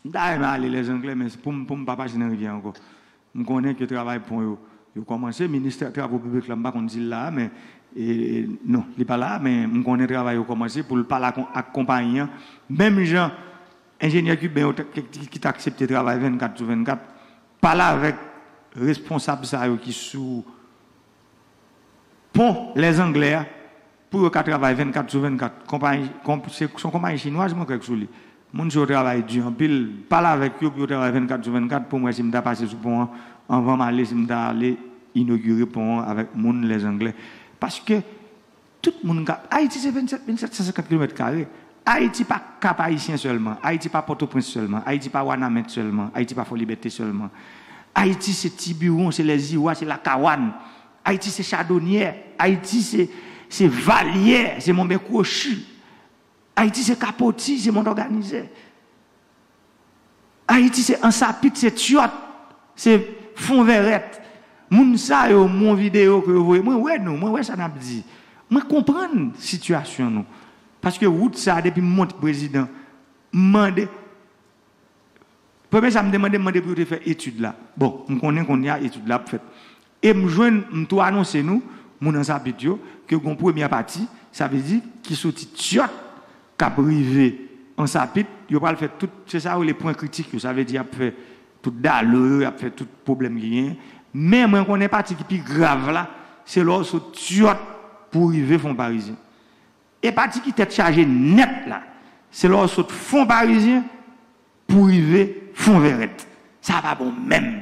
m ta renmen ale Lèzanglè, men pou m, pou m pa pase nan rivyè ankò. M konnen ke travay pon yo, yo kòmanse. Minis Travo Piblik la, m pa konn si l la a, men, e, non, li pa la a, men m konnen travay yo kòmanse pou l pale ak, ak konpayi an. Menm jan enjenyè kiben yo ki, ki t aksepte travay vennkat sou vennkat, pale avèk responsab sa yo ki sou pon Lèzanglè a, pou yo ka travay vennkat sou vennkat. Konpayi, konp, se, se yon konpayi chinwaz mwen kwè k sou li. Moun sa yo travay di anpil, pale avèk yo pou yo travay vennkat sou vennkat pou m wè si m ta pase sou pon an anvan m ale, si m ta ale inogire pon an avèk moun Lèzanglè. Paske tout moun ka, Ayiti se vennsèt mil sèt san senkant kilomèt kare. Ayiti pa Kap Ayisyen sèlman, Ayiti pa Pòtoprens sèlman, Ayiti pa Wanament sèlman, Ayiti pa Fòlibète sèlman. Ayiti se Tibiwon, se Lèziwa, se Lakawann. Ayiti se Chadonyè, Ayiti se, se Valyè, se Monben Kwochi. Ayiti se Kapoti, se Mòn Òganizè. Ayiti se Ansapit, se Tyòt, se Fonvèrèt. Moun sa yo, m wè yon videyo ke yo voye. Mwen wè nou, mwen wè sa n ap di. Mwen konprann sitiyasyon nou. Paske wout sa, depi m monte prezidan, m mande, premye sa m te mande, m mande pou yo te fè etid la. Bon, m konnen kounye a etid la ap fèt. E m jwenn, m tou anonse nou, moun Ansapit yo, ke gon premyè pati, sa vle di ki soti Tyòt, k ap rive Ansapit, yo pral fè tout, se sa yo rele pwen kritik yo, sa vle di y ap fè tout dalo yo, y ap fè tout pwoblèm ki genyen. Men mwen konnen pati ki pi grav la, se lè w sot Tyòt pou w rive Fon Parizyen. E pati ki tèt chaje nèt la, se lè w sot Fon Parizyen pou rive Fon Vèrèt. Sa pa bon menm.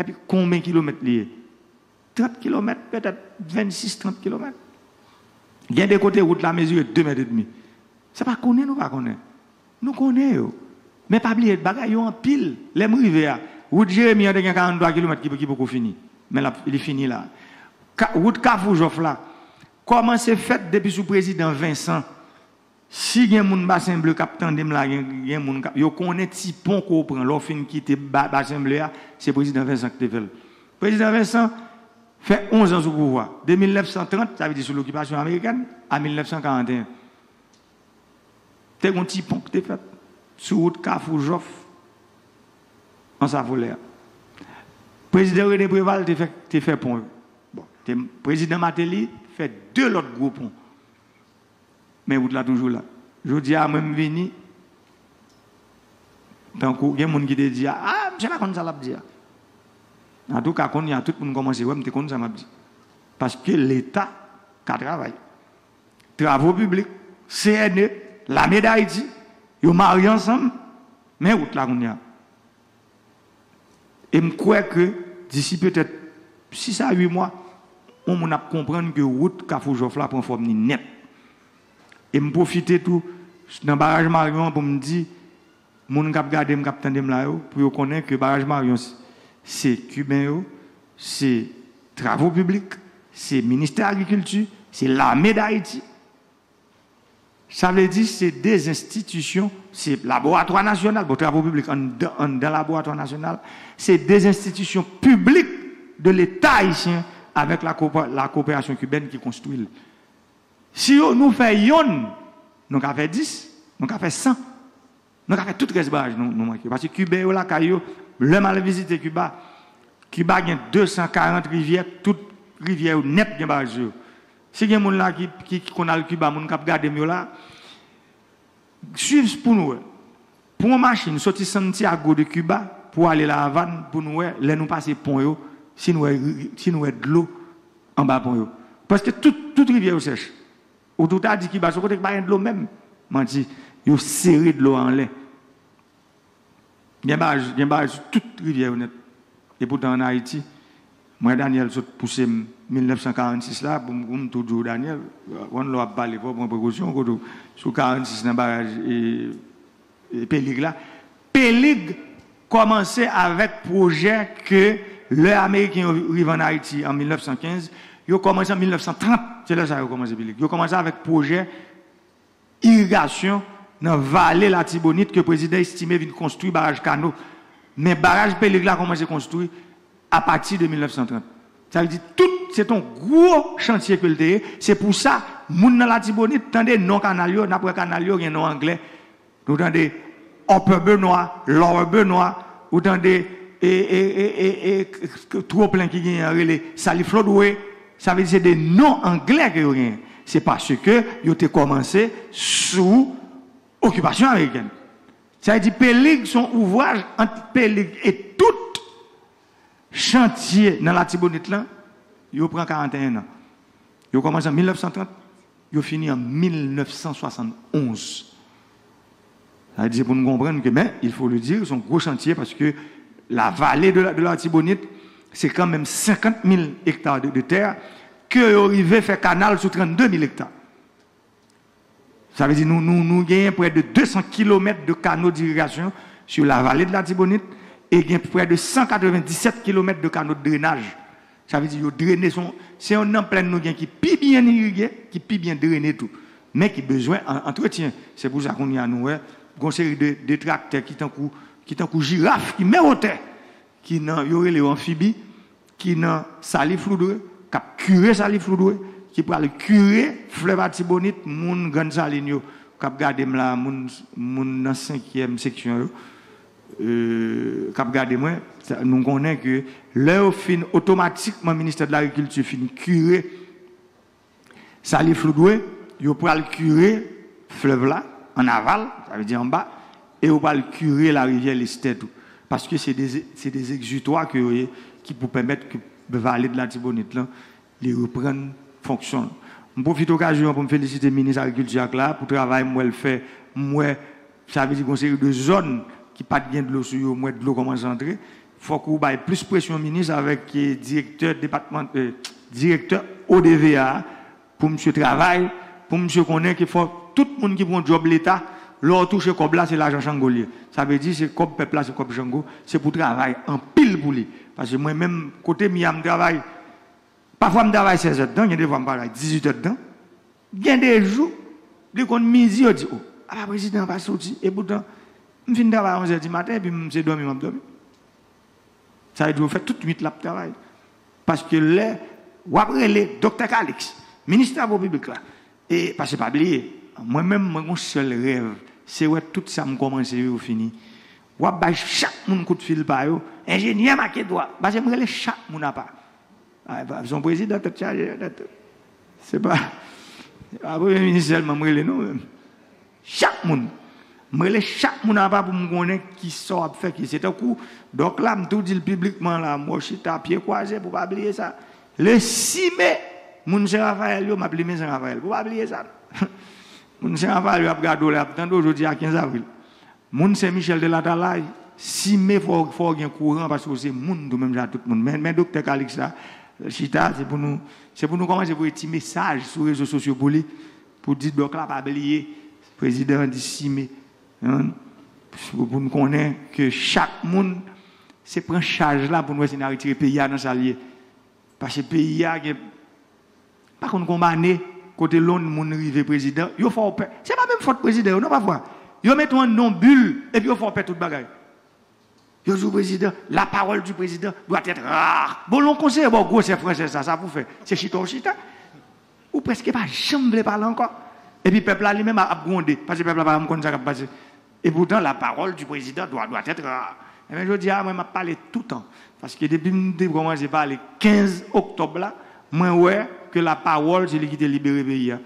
Epi konbyen kilomèt li ye? Trant kilomèt, petèt vennsis, trant kilomèt. Gen de kote wout la mezire de mèt edmi. Se pa konnen nou pa konnen. Nou konnen yo. Men pa bliye, bagay yo anpil. Lè m rive a, wout Jeremi an te gen karanntwa kilomèt ki, ki poko fini. Men l ap, li fini la. Ka, wout Kafou Jòf la, kòmanse fèt depi sou prezidan Vensan. Si gen moun Basen Ble k ap tande m la, gen, gen moun k ap, yo konnen ti pon ke w pran lè w fin kite ba, Basen Ble a, se prezidan Vensan ki te fè l. Prezidan Vensan fè onz an sou pouvwa, de mil nèf san trant, sa vle di sou lokipasyon amerikèn, a mil nèf san karanteyen. Te gon ti pon ki te fèt sou wout Kafou Jòf, Ansafolè a. Prezidan René Préval te fè, te fè pon yo. Bon, te, prezidan Martelly fè de lòt gwo pon. Men wout la toujou la. Jodi a, mwen m vini, tankou gen moun ki te di a, a, misye pa konn sa l ap di a. Antouka, kounye a, tout moun kòmanse wè m te konn sa m ap di. Paske Leta ka travay. Travo piblik, C N E, Lame d Ayiti, yo marye ansanm, men wout la kounye a. E m kwè ke disi petèt sis a uit mwa, yon moun ap konprann ke wout Kafou Jòf la pran fòm ni nèt. E m pwofite tou, nan baraj Maryon an, pou m di moun k ap gade m, k ap tande m la yo, pou yo konnen ke baraj Maryon, se Kiben yo, se Travo piblik, se Ministè Agrikilti, se Lame d Ayiti. Sa vle di se de enstitisyon, se Laboratwa Nasyonal, bon, Travo Piblik anndan, anndan Laboratwa Nasyonal, se de enstitisyon piblik de Leta ayisyen avèk la, la koperasyon kibèn ki konstwi l. Si yo, nou fè yonn, nou ka fè dis. Nou ka fè san. Nou ka fè tout rès baraj nou, nou manke. Paske Kiben yo lakay yo, lè m al vizite Kiba, Kiba gen de san karant rivyè, tout rivyè yo nèt gen baraj sou yo. Si gen moun la ki, ki, ki konn al Kiba, moun k ap gade m yo la, swiv pou nou wè. Pran yon machin soti Santiago de Cuba pou ale La Havane pou nou wè lè nou pase pon yo, si nou wè, si nou wè dlo anba pon yo. Paske tout, tout rivyè yo sèch. Ou tou ta di Kiba se yon kote ki pa gen dlo menm. Manti. Yo sere dlo a anlè. Gen baraj, gen baraj sou tout rivyè yo nèt. E poutan ann Ayiti, mwen Daniel sot pouse m mil nèf san karannsis la, pou m, pou m tou di w Daniel, konn lè w ap pale fò w pran prekosyon, kote w, sou karannsis nan baraj e, e Pelig la. Pelig kòmanse avèk pwojè ke lè Ameriken yo rive ann Ayiti an mil nèf san kenz, yo kòmanse an mil nèf san trant, se lè sa yo kòmanse Pelig. Yo kòmanse avèk pwojè irigasyon nan vale Latibonit ke prezidan Estimé vin konstwi baraj Kano. Men baraj Pelig la kòmanse konstwi apati de mil nèf san trant. Sa vle di tout, se t on gwo chantye ke l te ye. Se pou sa, moun nan Latibonit, tande non kanal yo, n ap wè kanal yo gen non anglè. Ou tande Upper Benoit, Lower Benoit, ou tande e, e, e, e, e, k- k- twoplen ki genyen an rele Saliflodwe. Sa vle di se de non anglè ke yo genyen. Se paske yo te kòmanse sou okipasyon amerikèn. Sa vle di Pelig se yon ouvraj ant Pelig e tout chantye nan Latibonit lan, yo pran karanteyen an. Yo kòmanse an mil nèf san trant, yo fini an mil nèf san swasann onz. Sa vle di se pou nou konprann ke, men, il faut le dire, se yon gwo chantye paske la vallée de la, de l'Artibonite, se kanmenm senkant mil ekta de, de tè ke yo rive fè kanal sou trannde mil ekta. Sa vle di nou, nou, nou genyen prè de de san kilomèt de canaux d'irrigation sur la vallée de l'Artibonite e gen prè de san katrevenndisèt kilomèt de canaux de drainage. Sa vle di yo drene, se yon, se youn nan plèn nou gen ki pi byen irige, ki pi byen drene tou, men ki bezwen an- antretyen. Se pou sa kounye a nou wè gon seri de, de traktè ki tankou, ki tankou jiraf, ki men wotè, ki nan, yo rele yo anfibi, ki nan Saliflodwe, k ap kire Saliflodwe, ki pral kire flèv Atibonit, moun Grann Salin yo, k ap gade m la, moun, moun nan senkyèm seksyon yo, euh, k ap gade mwen, sa- nou konnen ke lè yo fin otomatikman, ministè de lagrikilti fin kire Saliflodwe, yo pral kire flèv la an aval, sa vle di anba, e yo pral kire larivyè Lestè tou. Paske se de, se de egzitwa ke yo ye ki pou pèmèt ke vale de Latibonit lan li reprann fonksyon l. M pwofite okazyon an pou m felisite minis agrikilti a k la pou travay m wè l fè, m wè, sa vle di gon seri de zòn ki pa t gen dlo sou yo, m wè dlo kòmanse antre. Fòk ou bay plis presyon minis avèk eh, direktè depatman, eh, direktè O D V A a pou misye travay, pou misye konnen ke fò tout moun ki pran djòb leta, lè w touche kòb la, se lajan Chango l ye. Sa vle di se kòb pèp la, se kòb Chango, se pou travay anpil pou li. Paske mwen menm, kote m ye a, m travay, pafwa m travay sèz èdtan, gen de fwa m travay dizuit èdtan. Gen de jou, li konn midi, yo di, o, apa prezidan an pa soti? E poutan, m fin travay onz è di maten, epi m se dòmi m ap dòmi. Sa vle di yo fè tout nwit l ap travay. Paske lè w ap rele Doktè Calixte, minis travo piblik la, e paske pa bliye, mwen menm, mwen gon sèl rèv, se wè tout sa m kòmanse yo fini. W ap bay chak moun kout fil pa yo, enjenyè make dwa, paske m rele chak moun apa. A, se yon prezidan tèt chaje, tèt. Se pa, se pa premye minis sèlman m rele, non, menm. Chak moun. M rele chak moun apa pou m konnen ki sa w ap fè, ki se tankou dòk la, m tou di l piblikman la, m wè w chita pye kwaze pou pa bliye sa. Le sis me, moun Sen Rafayèl yo, m ap limen Sen Rafayèl pou pa bliye sa. Moun Sen Rafayèl yo ap gade w la, y ap tande w jodi a kenz avril. Moun Sen Michèl de Latalay, sis me fò, fò w gen kouran paske w se moun tou menm jan ak tout moun. Men, men Doktè Calixte la, chita, se pou nou, se pou nou kòmanse voye ti mesaj sou rezo sosyo pou li, pou di dòk la pa bliye, prezidan an di sis me. Pou, pou nou konnen ke chak moun, se pran chaj la pou nou wè si n a retire peyi a nan sa l ye. Paske peyi a gen, pa konn konbane, kote lonn moun rive prezidan, yo fè w pè. Se pa menm fòt prezidan yo, non, pafwa. Yo mete w an non bil, epi yo fè w pè tout bagay. Yo di w prezidan, la parole du président doit être rare. Bon, lè yon konseye ba w gwosè fransèz sa, sa pou fè. Se chita w chita. Ou prèske pa janm vle pale ankò. Epi pèp la li menm ap gronde, paske pèp la pa janm konn sa k ap pase. E poutan, la parole du président doit, doit être. Ebyen, jodi a, mwen, m ap pale toutan. Paske depi m te kòmanse pale kenz oktòb la, mwen wè ke lapawòl se li ki te libere peyi a.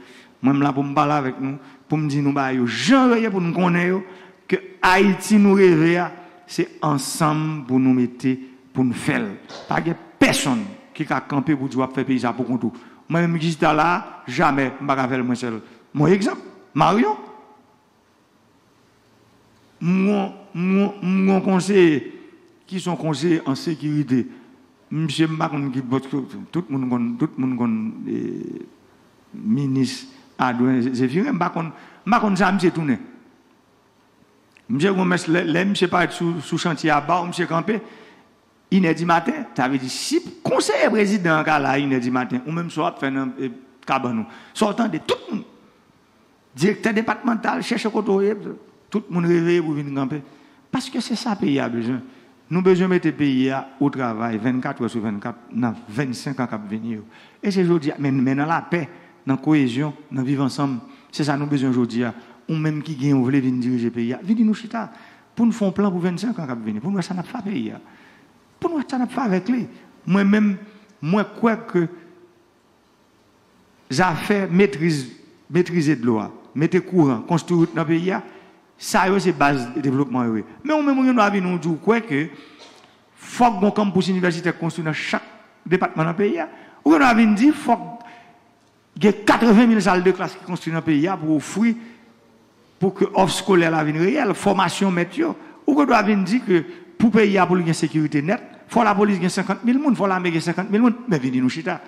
Mwen, m la pou m pale avèk nou, pou m di nou bagay yo jan yo ye, pou nou konnen yo, ke Ayiti nou reve a, se ansanm pou nou mete, pou n fè l. Pa gen pèsonn ki ka kanpe pou di w ap fè peyi sa pou kont ou. Mwen menm ki chita la a, jamè, m pa ka fè l mwen sèl. Mwen egzanp, Marion. M gon, m gon, m gon konseye ki se yon konseye an sekirite. Misye, m pa konn ki bòt, tout moun konn, tout moun konn, eh, minis Adwen Zephirin, m pa konn, m pa konn sa misye tounen. Misye gon mès, lè, lè misye parèt sou, sou chantye a, baw, misye kanpe, inè di maten, sa vle di si konseye prezidan an ka la a inè di maten, ou menm sa w ap fè nan, eh, kabann ou. Sa w tande, tout moun, direktè depatmantal, chèche kote w ye, tout moun reveye pou vin kanpe. Paske se sa peyi a bezwen. Nou bezwen mete peyi a o travay vennkat è sou vennkat nan vennsenk an k ap vini yo. E se jodi a, men, men nan lapè, nan koyezyon, nan viv ansanm. Se sa nou bezwen jodi a. Ou menm ki gen, ou vle vin dirije peyi a, vini nou chita pou n fè yon plan pou vennsenk an k ap vini, pou n wè sa n ap fè ak peyi a, pou n wè sa n ap fè avèk li. Mwen menm, mwen kwè ke zafè metriz, metrize dlo a, mete kouran, konstwi wout nan peyi a, sa yo se baz devlopman yo ye. Men ou menm ou gen dwa vini ou di ou kwè ke fòk gon kanmpous inivèsitè konstwi nan chak depatman nan peyi a. Ou gen dwa vin di fòk gen katreven mil sal de klas ki konstwi nan peyi a pou ofri, pou ke òf skolè la vin reyèl, fòmasyon mèt yo. Ou gen dwa vin di ke pou peyi a pou l gen sekirite nèt, fò lapolis gen senkant mil moun, fò lame gen senkant mil moun. Men vini nou chita.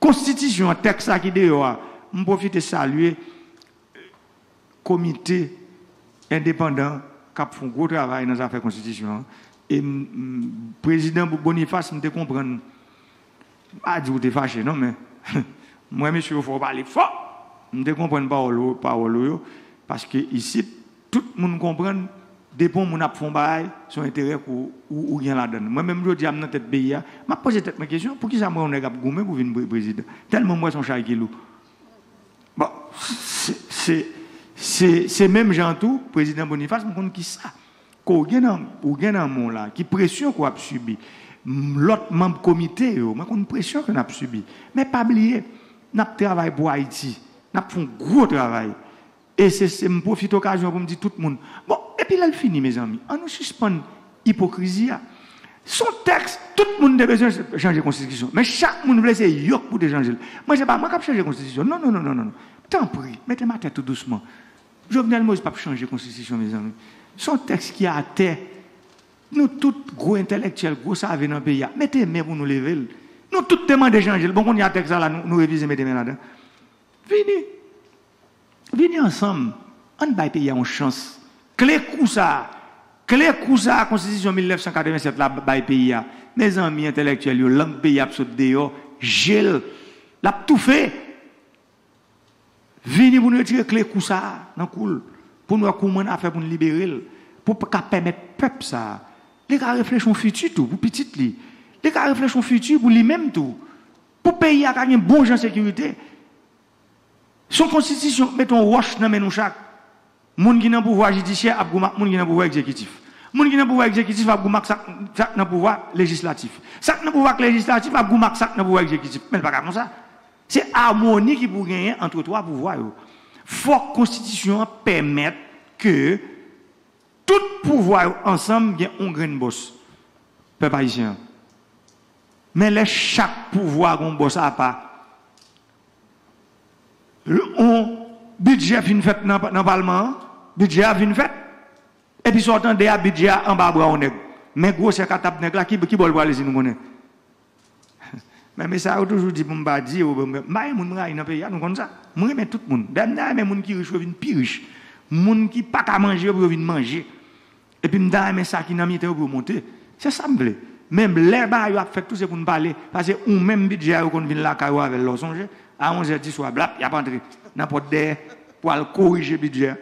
Konstitisyon an, tèks la ki deyò a, m pwofite salye komite endepandan k ap fè yon gwo travay nan zafè konstitisyon an. E m, m, prezidan Bo-, Boniface, m te konprann, m pa di w te fache non, men m wè mesye yo fè w pale fò. M te konprann pawòl ou, pawòl ou yo, paske isit, tout moun konprann, depi yon moun ap fè yon bagay, se yon enterè ke w, ou, ou gen ladan l. Mwen menm, jodi a, m nan tèt peyi a, m ap poze tèt mwen kesyon, poukisa m wè yon nèg ap goumen pou vin pre-, prezidan? Tèlman m wè se yon chay ki lou. Bon, se, se, se, se menm jan tou, prezidan Boniface, m konn kisa ke w gen nan, ou gen nan men w la, ki presyon ke w ap sibi. M, lòt manm komite yo, mwen konn presyon ke n ap sibi. Men pa bliye, n ap travay pou Ayiti. N ap fè yon gwo travay. E se, se, m pwofite okazyon pou m di tout moun. Bon, epi lè l fini, mezanmi, an nou sispann ipokrizi a. Se yon tèks, tout moun te bezwen chanje konstitisyon. Men chak moun vle se yo k pou te chanje l. Mwen, se pa mwen k ap chanje konstitisyon. Non, non, non, non, non, non. Tanpri, mete m atè tou dousman. Jovenel Moïse p ap chanje konstitisyon, mezanmi. Se yon tèks ki atè. Nou tout gwo entèlektyèl, gwo save nan peyi a, mete men pou nou leve l. Nou tout te mande chanje l. Bon, kounye a tèks sa la, nou, nou refize mete men ladan. Vini. Vini ansanm. Ann bay peyi a yon chans. Kle kou sa a. Kle kou sa a, konstitisyon mil nèf san katreven sèt la bay peyi a. Mezanmi, entèlektyèl yo, lang peyi a ap sot deyò, je l, l ap toufe. Vini pou n retire kle kou sa a nan kou l, pou n wè kouman n a fè pou n libere l, pou ka pèmèt pèp sa a, li ka reflechi yon fiti tou pou pitit li, li ka reflechi yon fiti pou li menm tou, pou peyi a ka gen bon jan sekirite. Se yon konstitisyon k mete yon wòch nan men nou chak. Moun ki nan pouvwa jidisyè ap goumen ak moun ki nan pouvwa egzekitif. Moun ki nan pouvwa egzekitif ap goumen ak sa k, sa k nan pouvwa lejislatif. Sa k nan pouvwa lejislatif ap goumen ak sa k nan pouvwa egzekitif. Men l pa ka konsa. Se amoni ki pou genyen ant twa pouvwa yo. Fòk konstitisyon an pèmèt ke tout pouvwa yo ansanm gen yon grenn bòs. Pèp ayisyen an. Men lè chak pouvwa gen yon bòs apa, yon bidjè fin fèt nan, nan palman an, bidjè a fin fèt, epi sa w tande a, bidjè a anba bra yon nèg. Men gwosè katab nèg la, ki, ki bò l prale si nou konnen? Men, men sa yo toujou di pou m pa di, yo, m pa gen moun m rayi nan peyi a, nou konn sa. Mwen renmen tout moun. Dayè, m ta renmen moun ki rich yo vin pi rich. Moun ki pa ka manje yo pou yo vin manje. Epi m ta renmen sa ki nan mitan yo pou yo monte. Se sa m vle. Men lè bagay yo ap fèt tou, se pou n pale. Paske ou menm bidjè a, yo konn vin lakay ou avè l, lè w sonje. A onz è di swa, blap, y ap antre nan pòt dèyè pou al korije bidjè a.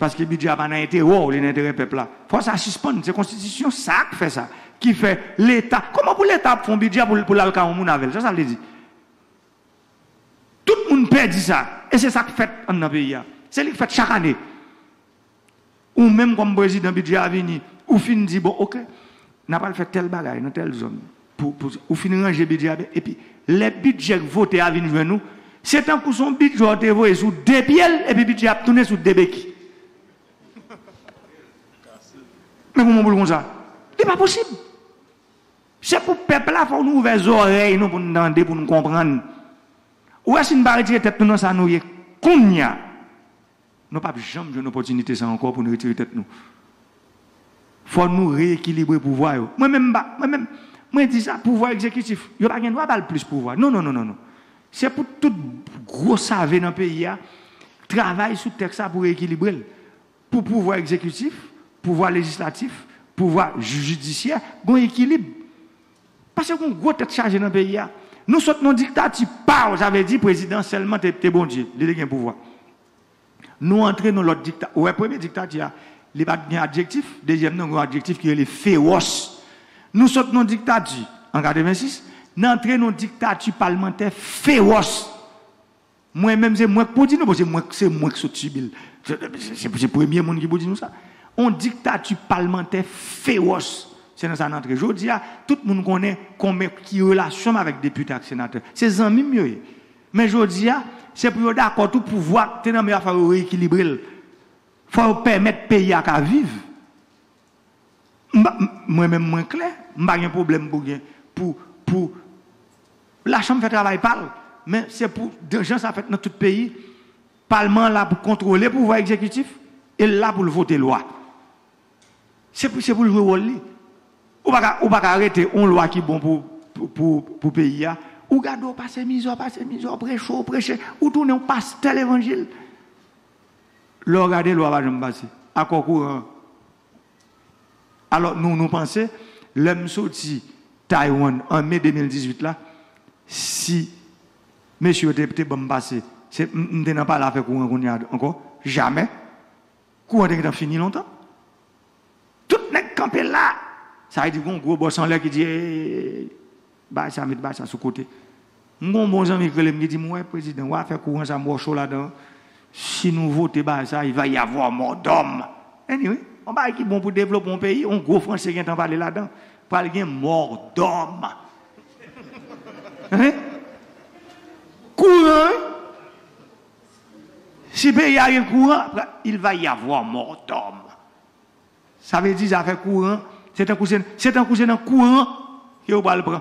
Paske bidjè a pa nan enterè w, li nan enterè pèp la. Fò sa sispann. Se konstitisyon sa k fè sa. Ki fè Leta, kòman pou Leta ap fè yon bidjè pou, pou l al kay yon moun avè l? Sa sa vle di? Tout moun E di sa. E se sa k fèt anndan peyi a. Se li k fèt chak ane. Ou menm kòm prezidan, bidjè a vini, ou fin di, bon, oke, n a pral fè tèl bagay nan tèl zòn. Pou, pou, ou fin ranje bidjè a byen, epi lè bidjè k vote a vin jwenn ou, se tankou se yon bidjè w te voye sou de pye l, epi bidjè a ap tounen sou de beki. Men kòman pou l konsa? Li pa posib. Se pou pèp la, fò nou ouvè zòrèy nou pou n tande, pou n konprann. Ou wè, si n pa retire tèt nou nan sa nou ye kounye a, nou p ap janm jwenn opòtinite sa ankò pou n retire tèt nou. Fò nou reyekilibre pouvwa yo. Mwen menm, m pa, mwen menm, mwen di sa, pouvwa egzekitif, yo pa gen dwa ba l plis pouvwa. Non, non, non, non, non. Se pou tout gwo save nan peyi a travay sou tèks sa pou reyekilibre l. Pou pouvwa egzekitif, pouvwa lejislatif, pouvwa jidisyè, gon ekilib. Paske gon gwo tèt chaje nan peyi a. Nou sot nan diktati pa w, sa vle di prezidan sèlman te, te Bondye, li te gen pouvwa. Nou antre nan lòt dikta, ou wè premye diktati a, li pa t gen adjektif, dezyèm nan gen yon adjektif ki rele fewòs. Nou sot nan diktati an katrevensis, n antre nan diktati palmantè fewòs. Mwen menm, se mwen k pou di nou, paske mwen, se mwen k sot sibi l. Se, se, se premye moun ki pou di nou sa. On diktati palmantè fewòs. Se nan sa n antre. Jodi a, tout moun konnen konbyen ki relasyon m avèk depite ak senatè. Se zanmi m yo ye. Men jodi a, se pou yo dakò tou pouvwa k te nan men yo a, fò yo reyekilibre l. Fò yo pèmèt peyi a ka viv. M pa, m, mwen menm, mwen klè, m pa gen pwoblèm pou gen, pou, pou lachanm fè travay pa l, men se pou, de jan sa fèt nan tout peyi, palman an la pou kontwole pouvwa egzekitif, e l la pou l vote lwa. Se pou, se pou l jwe wòl li. Ou pa ka, ou pa ka rete on lwa ki bon pou, pou, pou, pou peyi a. Ou gade w pase mizè, w pase mizè, w preche, w preche, ou tounen yon pastè levanjil. Lè w gade, lwa pa janm pase. Akò kouran. Alò, nou, nou panse, lè m soti Taiwan an me de mil dizuit la, si mesye yo te, te ban m pase, se, m, m te nan pale afè kouran kounye a ankò? Jamè. Kouran te gentan fini lontan. Tout nèg kanpe la. Sa vle di gon gwo bòs anlè ki di, "Ey, bay sa, met bay sa sou kote." M gon bon zanmi ki rele m ki di m, "Wè, prezidan, wè afè kouran sa, m wè w cho ladan. Si nou vote bay sa, il va y avoir mort d'homme." Anyway, on bagay ki bon pou devlope yon peyi, on gwo franse gentan pale ladan. Pral gen mort d'homme. Hein? Kouran, wi. Si peyi a gen kouran, il va y avoir mort d'homme. Sa vle di zafè kouran, se tankou se, se tankou se nan kouran ke yo pral pran.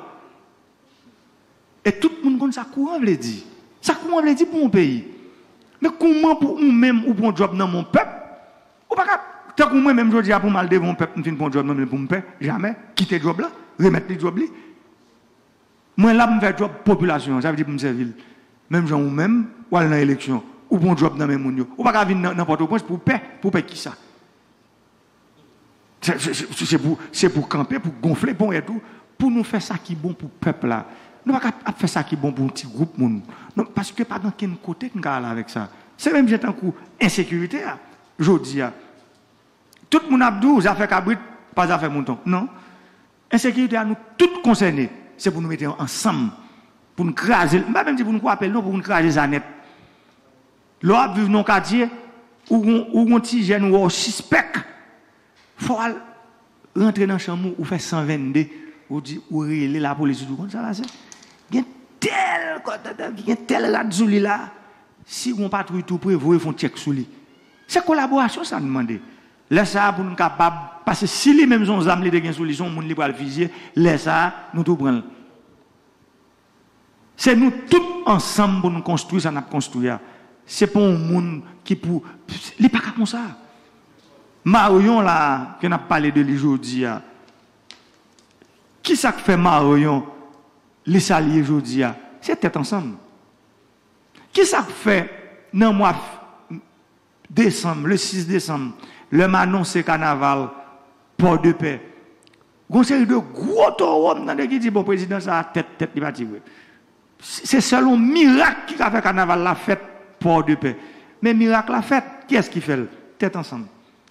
E tout moun konn sa kouran vle di. Sa kouran vle di pou yon peyi. Men kouman pou ou menm ou pran djòb nan men yon pèp? Ou pa ka, tankou mwen menm jodi a pou m al devan yon pèp, m fin pran djòb nan men l pou m pè, jamè, kite djòb la, remèt li djòb li. Mwen la pou m fè djòb popilasyon an, sa vle di pou m sèvi l. Menm jan ou menm, w al nan eleksyon, ou pran djòb nan men moun yo. Ou pa ka vin nan, nan Pòtoprens pou w pè, pou w pè kisa? Se, se, se, se pou, se pou kanpe, pou gonfle ponyèt ou, pou nou fè sa ki bon pou pèp la. Nou pa ka ap fè sa ki bon pou yon ti gwoup moun. Non, paske pa gen okenn kote n ka al avèk sa. Se menm jan tankou ensekirite a, jodi a. Tout moun ap di w zafè kabrit, pa zafè mouton. Non. Ensekirite a, nou tout konsène. Se pou nou mete ansanm. Pou n kraze l. M pa menm di pou n kwape l, non, pou n kraze sa nèt. Lè w ap viv nan yon katye, ou gon, ou gon ti jèn ou wè w sispèk, fò w al rantre nan chanm ou, ou fè san vennde, ou di, ou rele lapolis, ou di, "Konn sa pase? Gen tèl, gen tèl rad sou li la." Si gon patwouy tou pre, voye fè yon tchèk sou li. Se kolaborasyon sa n mande. Lè sa a, pou n kapab, paske si li menm se yon zam li te gen sou li, se yon moun li pral fizye, lè sa a, nou tou pran l. Se nou tout ansanm pou n konstwi sa n ap konstwi a. Se pa yon moun ki pou, li pa ka konsa. Maryon la, ke n ap pale de li jodi a, kisa k fè Maryon li sa l ye jodi a? Se tèt ansanm. Kisa k fè nan mwa f-, desanm, le sis desanm, lè m anonse kanaval Pòdepè, gon seri de gwo towo m tande ki di, "Bon, prezidan sa a, tèt, tèt li pa tire." Se, se sèl yon mirak ki ka fè kanaval la fèt Pòdepè. Men mirak la fèt, kiyès ki fè l? Tèt ansanm.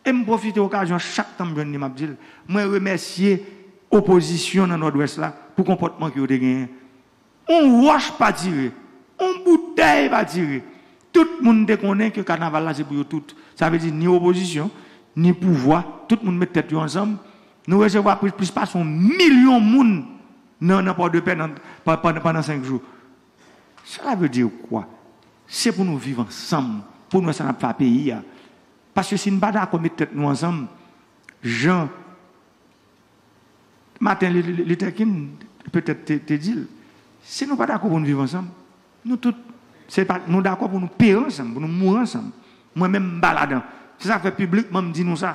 E m pwofite okazyon, chak tan m jwenn li, m ap di l, mwen remèsye opozisyon nan Nòdwès la pou konpòtman ke yo te genyen. On wòch pa tire. On bout Dèyè pa tire. Tout moun te konnen ke kanaval la se pou yo tout. Sa vle di ni opozisyon, ni pouvwa, tout moun met tèt yo ansanm. Nou resevwa plis, plis pase yon milyon moun nan, nan Pòdepè nan, pa- pandan, pandan senk jou. Cela veut dire quoi? Se pou nou viv ansanm, pou nou wè sa n ap fè a peyi a. Paske si n pa dakò met tèt nou ansanm, jan Martin Luther King petèt te, te di l, si nou pa dakò pou n viv ansanm, nou tout, se pa, nou dakò pou nou pere ansanm, pou nou mouri ansanm. Mwen menm, m pa ladan. Se sa k fè piblikman m di nou sa.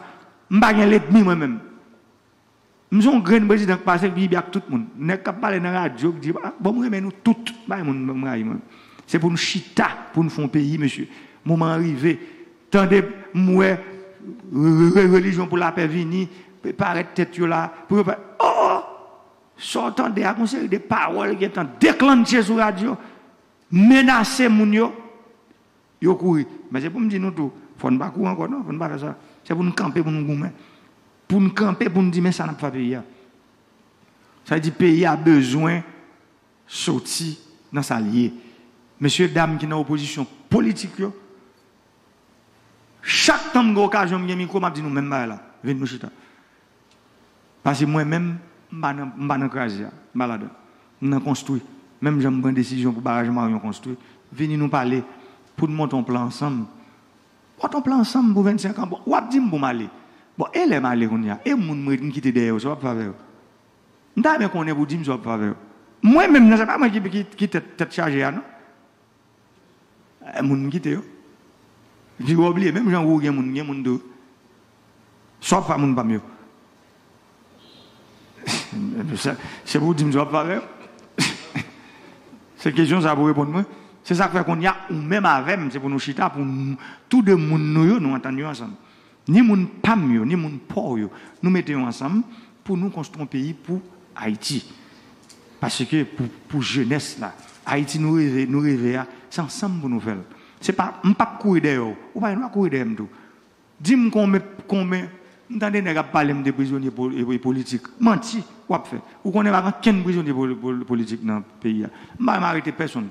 M pa gen lènmi mwen menm. M se yon grenn prezidan k pase, k pi byen ak tout moun. Nèg k ap pale nan radyo, k di, "Ah, bon, m renmen nou tout." Bay moun m rayi mwen. Se pou n chita, pou n fè yon peyi, mesye. Moman an rive. Tande, m wè re- re- relijyon pou lapè vini, parèt tèt yo la, pou yo pa, oh, oh! Sa w tande a, gon seri de pawòl gentan deklannche sou radyo, menase moun yo, yo kouri. Men se pou m di nou tou, fò n pa kouri ankò non, fò n pa fè sa. Se pou n kanpe, pou n goumen. Pou n kanpe, pou n di, men sa n ap fè peyi a. Sa vle di peyi a bezwen soti nan sa l ye. Mesye dam ki nan opozisyon politik yo, chak tan m gen okazyon, m gen mikwo, m ap di nou menm bagay la. Vin nou chita. Paske mwen menm, m pa nan, m pa nan kraze a, m pa ladan. M nan konstwi. Menm jan m pran desizyon pou baraj Marion konstwi, vini nou pale pou n monte yon plan ansanm. Monte yon plan ansanm pou vennsenk an. Bon, w ap di m pou m ale. Bon, e lè m ale kounye a? E moun mwen m kite dèyè yo, sa w ap fè avè yo? M ta renmen konnen pou w di m sa w ap fè avè yo. Mwen menm nan, se pa mwen ki, ki, ki tèt, tèt chaje a non. Eh, moun m kite yo. Epi w bliye, menm jan ou gen moun, gen moun tou. Sa w ap fè moun pa m yo? Se, se pou w di m sa w ap fè avè yo. Se kesyon sa pou w reponn mwen. Se sa k fè kounye a, ou menm avè m, se pou nou chita, pou nou, tou de moun nou yo, nou antann yo ansanm. Ni moun pa m yo, ni moun pa w yo. Nou mete yo ansanm pou nou konstwi yon peyi pou Ayiti. Paske pou, pou jenès la, Ayiti nou reve, nou reve a, se ansanm pou nou fè l. Se pa, m p ap kouri dèyè w, ou pa gen dwa kouri dèyè m tou. Di m konbyen, konbyen, m tande nèg ap pale m de prizonye po- e- e- politik. Manti w ap fè. Ou konnen pa gen okenn prizonye po- po- politik nan peyi a. M pa janm arete pèsonn.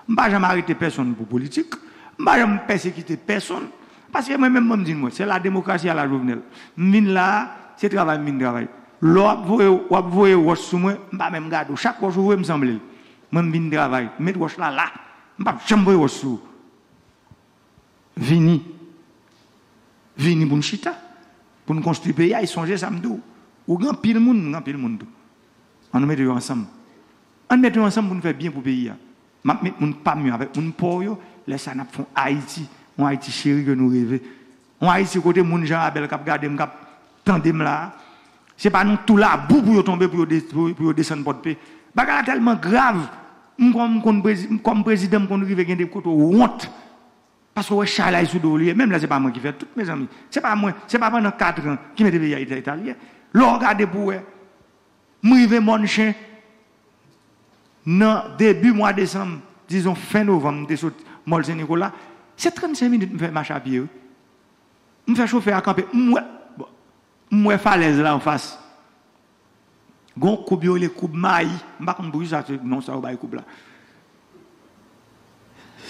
M pa janm arete pèsonn pou politik. M pa janm pèsekite pèsonn. Paske mwen menm, mwen m di nou, se la demokrasi a la Jovenel. M vin la a, se travay m vin travay. Lè w ap voye, w ap voye wòch sou mwen, m pa menm gade w. Chak wòch ou voye m sanble l. Mwen m vin travay. M met wòch la la. M p ap janm voye wòch sou ou. Vini. Vini pou n chita. Pou n konstwi peyi a, e sonje sa m di w. Ou gen anpil moun, m gen anpil moun tou. Ann nou mete yo ansanm. Ann mete yo ansanm pou n fè byen pou peyi a. M ap met moun pa m yo avèk moun pa w yo. Lè sa a n ap fè yon Ayiti. Yon Ayiti cheri ke nou reve. Yon Ayiti kote moun jan Abèl k ap gade m, k ap tande m la a. Se pa nan tou labou pou yo tonbe, pou yo, de- pou, pou yo desann Pòdpe. Bagay la tèlman grav. M kòm, m konn prezi- kòm prezidan, m konn rive gen de kote w wont. Paske w wè chay la e sou do w li ye. Menm lè se pa mwen ki fè tout, mezanmi. Se pa mwen, se pa pandan kat an ki mete peyi a eta, eta l ye. Lè w gade pou w wè, m rive Mòn Chen nan debi mwa desanm, dizon fen novanm, m te sot Mòl Sen Nikola. Se trannsenk minit m fè mache a pye, wi. M fè chofè a kanpe, m wè, bon, m wè falèz la anfas. Gon koub yo rele koub Mayi. M pa konn poukisa se non sa yo bay koub la.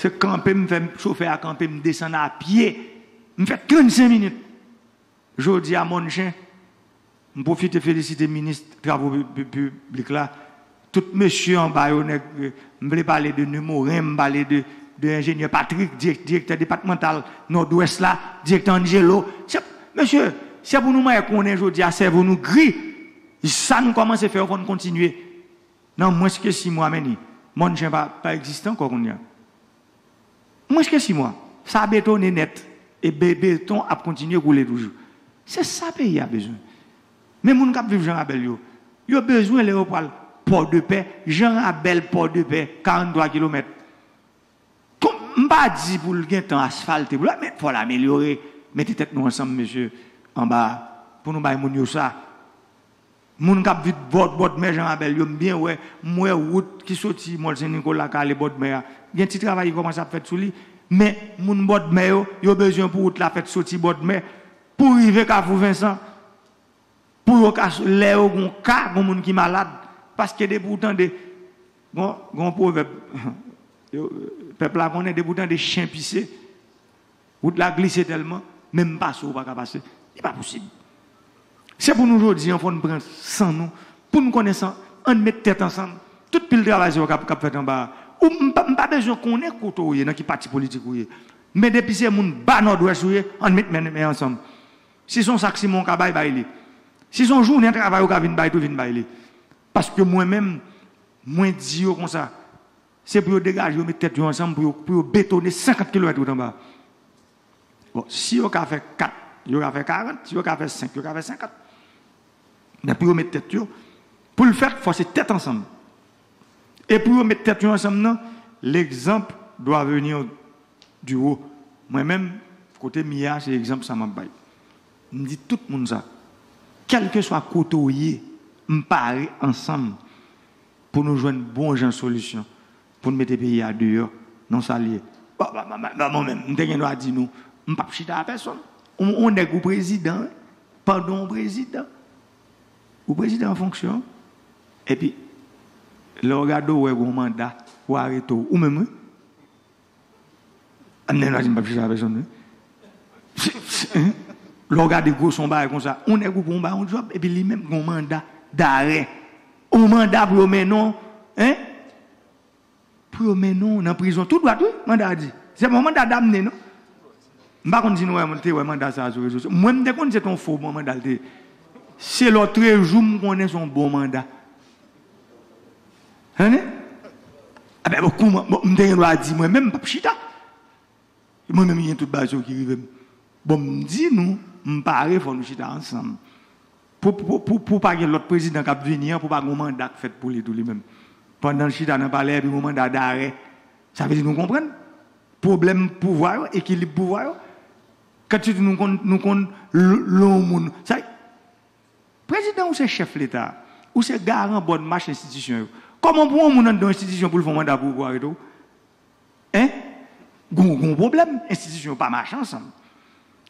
Se kanpe m fè chofè a kanpe, m desann a pye. M fè trannsenk minit. Jodi a, Mòn Chen, m pwofite felisite minis travo pi- pi- piblik la. Tout mesye anba yo, nèg, m vle pale de Nemorin, m pale de, de enjenyè Patrick, dirèk- direktè depatmantal Nòdwès la, direktè Angelo. Se, mesye, se pou nou manyen konnen jodi a, sèvo nou gri. Sa nou kòmanse fè, yo fò n kontinye. Nan mwens ke sis mwa, men ni Mòn Chen pa, pa egziste ankò kounye a. Mwens ke sis mwa. Sa betone nèt. E be- beton ap kontinye koule toujou. Se sa peyi a bezwen. Men moun k ap viv Jan Rabèl yo, yo bezwen lè yo pral Pòdepè, Jan Rabèl Pòdepè, karanntwa kilomèt. Kon- m pa di pou l gentan asfalte, pou l- men fò l amelyore. Mete tèt nou ansanm, mesye, anba, pou nou bay moun yo sa. Moun k ap viv bò- bòdmè Jan Rabèl yo, m byen wè, m wè wout ki soti Mòl Sen Nikola k ale bòdmè a. Gen ti travay ki kòmanse ap fèt sou li, men moun bòdmè yo, yo bezwen pou wout la fèt soti bòdmè, pou rive Kafou Vensan, pou yo ka, lè yo gon ka, gon moun ki malad, paske depi w tande, gon, gon pwovèb, Yo, pèp la konnen depi w tande chen pise, wout la glise tèlman, menm pase w pa ka pase. Li pa posib. Se pou nou jodi an, fò n pran san nou, pou n konnen san, ann met tèt ansanm. Tout pil travay sa yo k ap, k ap fèt anba a. Ou, m pa, m pa bezwen konnen kote w ye, nan ki pati politik ou ye. Men depi se moun ba Nòdwès ou ye, ann met men, men ansanm. Si se yon sak siman w ka bay, bay li. Si se yon jounen travay ou ka vin bay tou, vin bay li. Paske mwen menm, mwen di yo konsa, se pou yo degaje yo, met tèt yo ansanm, pou yo, pou yo betone senkant kilomèt wout anba. Bon, si yo ka fè kat, yo ka fè karant, si yo ka fè senk, yo ka fè senkant. Men pou yo met tèt yo, pou l fèt, fò se tèt ansanm. E pou yo met tèt yo ansanm nan, l'exemple doit venir du haut. Mwen menm, kote m ye a, se egzanp sa m ap bay. M di tout moun sa. Kèlkeswa kote w ye, m pare ansanm pou nou jwenn bon jan solisyon, pou n mete peyi a deyò nan sa l ye. Bon, bon, bon, bon, bon, mwen menm, m te gen dwa di nou, m p ap chita a pèsonn. On, on nèg ou prezidan, wi. Pandan w prezidan, ou prezidan an fonksyon. Epi, lè w gade w wè gon manda pou arete w, ou menm, wi. Ann nan di m p ap chita a pèsonn, wi. Lè w gade gwo son bagay konsa, on nèg ou pran ba yon djòb, epi li menm gon manda darè. On manda pou yo mennen w, en? Pou yo mennen w nan prizon tou dwat, wi, manda a di. Se pa yon manda damne, non. M pa konn si nou wè, te wè manda sa a sou rezo sosyo. Mwen, m te konn se te yon fo bon manda l te ye. Se lòtrejou m konnen se yon bon manda. Tande? Enben, bon, kouman, bon, m te gen dwa di mwen menm, m p ap chita. Mwen menm, gen tout bagay sa yo ki rive m. Bon, m di nou, m pare, fò nou chita ansanm. Pou, pou, pou, pou pa gen lòt prezidan k ap vini an, pou pa gen yon manda k fèt pou li tou li menm. Pandan l chita nan palè, epi yon manda darè. Sa vle di nou konprann pwoblèm pouvwa yo, ekilib pouvwa yo. Kantite nou konn, nou konn l-, lon moun. Sa, prezidan ou se chèf Leta, ou se garan bòn mach enstitisyon yo. Kòman pou yon moun anndan yon enstitisyon pou l fè yon manda pou, pou arete w? Hein? Gon, gon pwoblèm, enstitisyon yo pa mache ansanm.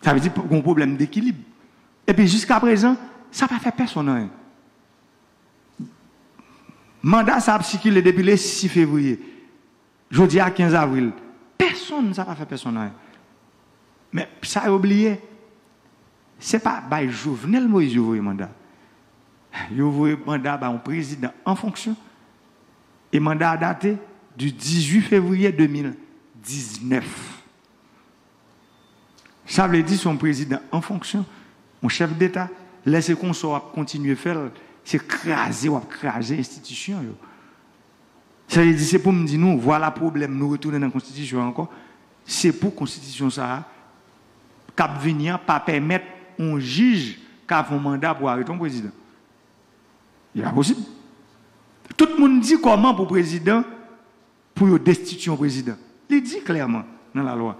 Sa vle di gon pwoblèm dekilib. Epi jiska prezan, sa pa fè pèsonn anyen. Manda sa ap sikile depi le sis fevriye. Jodi a kenz avril. Pèsonn, sa pa fè pèsonn anyen. Men sa yo bliye, se pa bay Jovenel Moïse yo voye manda. Yo voye manda bay yon prezidan an fonksyon. E manda a date du dizuit février deux mille dix-neuf. Sa vle di se yon prezidan an fonksyon, yon chèf deta, lè se konsa w ap kontinye fè l, se kraze w ap kraze enstitisyon yo. Sa vle di, se pou m di nou, vwala pwoblèm, nou retounen nan konstitisyon an ankò, se pou konstitisyon sa a k ap vini an pa pèmèt yon jij ka fè yon manda pou arete yon prezidan. Li pa posib. Tout moun di kòman pou prezidan, pou yo destitye yon prezidan. Li di klèman nan lalwa.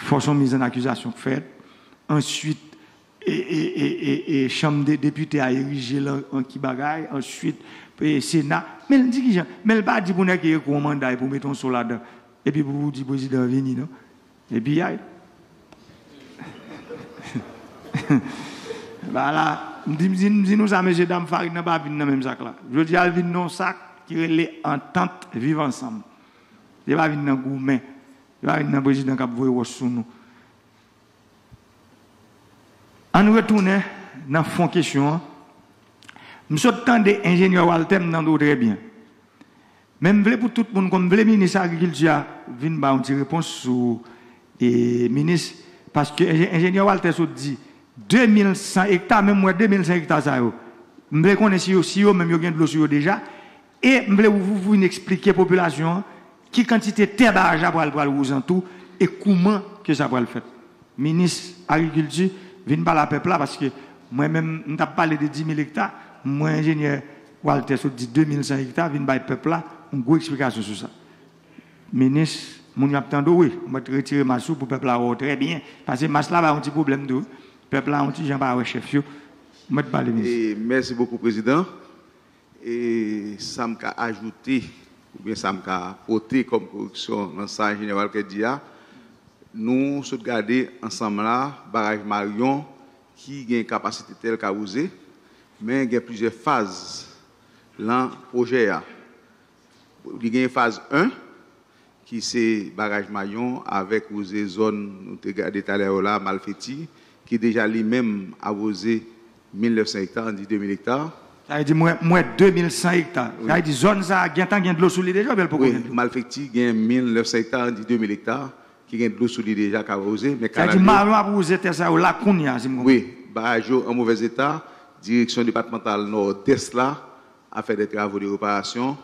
Fò se yon miz an akizasyon k fèt. Answit, e, e, e, e, e chanm de depite a erije l an, an ki bagay. Answit, e, Sena. Men l di kijan? Men l pa di pou nèg ki ekri yon manda e pou mete yon so ladan. Epi pou, pou di prezidan vini, non? Epi ay. Ba la, m di, m di, m di nou sa, mesye dam, farin nan pa vin nan menm sak la. Jodi a, l vin nan yon sak ki rele antant, viv ansanm. Li pa vin nan goumen. Li pa vin nan prezidan k ap voye wòch sou nou. Ann retounen nan fon kesyon an. M sot tande enjenyè Walter, m tande w trè byen. Men m vle pou tout moun konn, m vle minis agrikilti a vin ba yon ti repons sou, e, minis, paske enje-, enjenyè Walter sot di de mil san ekta, men m wè de mil san ekta sa yo. M vle konnen si yo, si yo menm yo gen dlo sou yo deja, e m vle ou, ou vin eksplike popilasyon an ki kantite tè baraj la pral, pral wouzan tou, e kouman ke sa pral fèt. Minis agrikilti, vin pale a pèp la, paske mwen menm, m t ap pale de di mil ekta, mwen enjenyè Walter sot di de mil san ekta, vin bay pèp la yon gwo eksplikasyon sou sa. Minis, moun yo ap tande w, wi, w mèt retire mas ou pou pèp la wè w trè byen, paske mas la ba yon ti pwoblèm tou, wi. Pèp la yon ti jan pa wè chèf yo. W mèt pale, minis. E mèsi bokou, prezidan. E sa m ka ajoute, oubyen sa m ka pote kòm koreksyon nan sa enjenyè Walter di a, nou sot gade ansanm la, baraj Marion ki gen kapasite tè l ka wouze, men gen plizyè faz lan pwojè a. Li gen faz en, ki se baraj Mayon avèk wouze zòn nou te gade talè yo la, Malfeti, ki deja li menm awoze mil nèf san ekta, ann di de mil ekta. Sa vle di mwen, mwen de mil san ekta. Sa vle di zòn sa a gentan gen dlo sou li deja, oubyen l poko gen dlo? Malfeti gen mil nèf san ekta, ann di de mil ekta, ki gen dlo sou li deja k ap wouze, men kanal yo. Sa vle di Mayon ap wouze tè sa yo la kounye a, si m konprann. Wi, baraj yo an movèz eta, direksyon depatmantal Nòdès la, a fè de travo de reparasyon,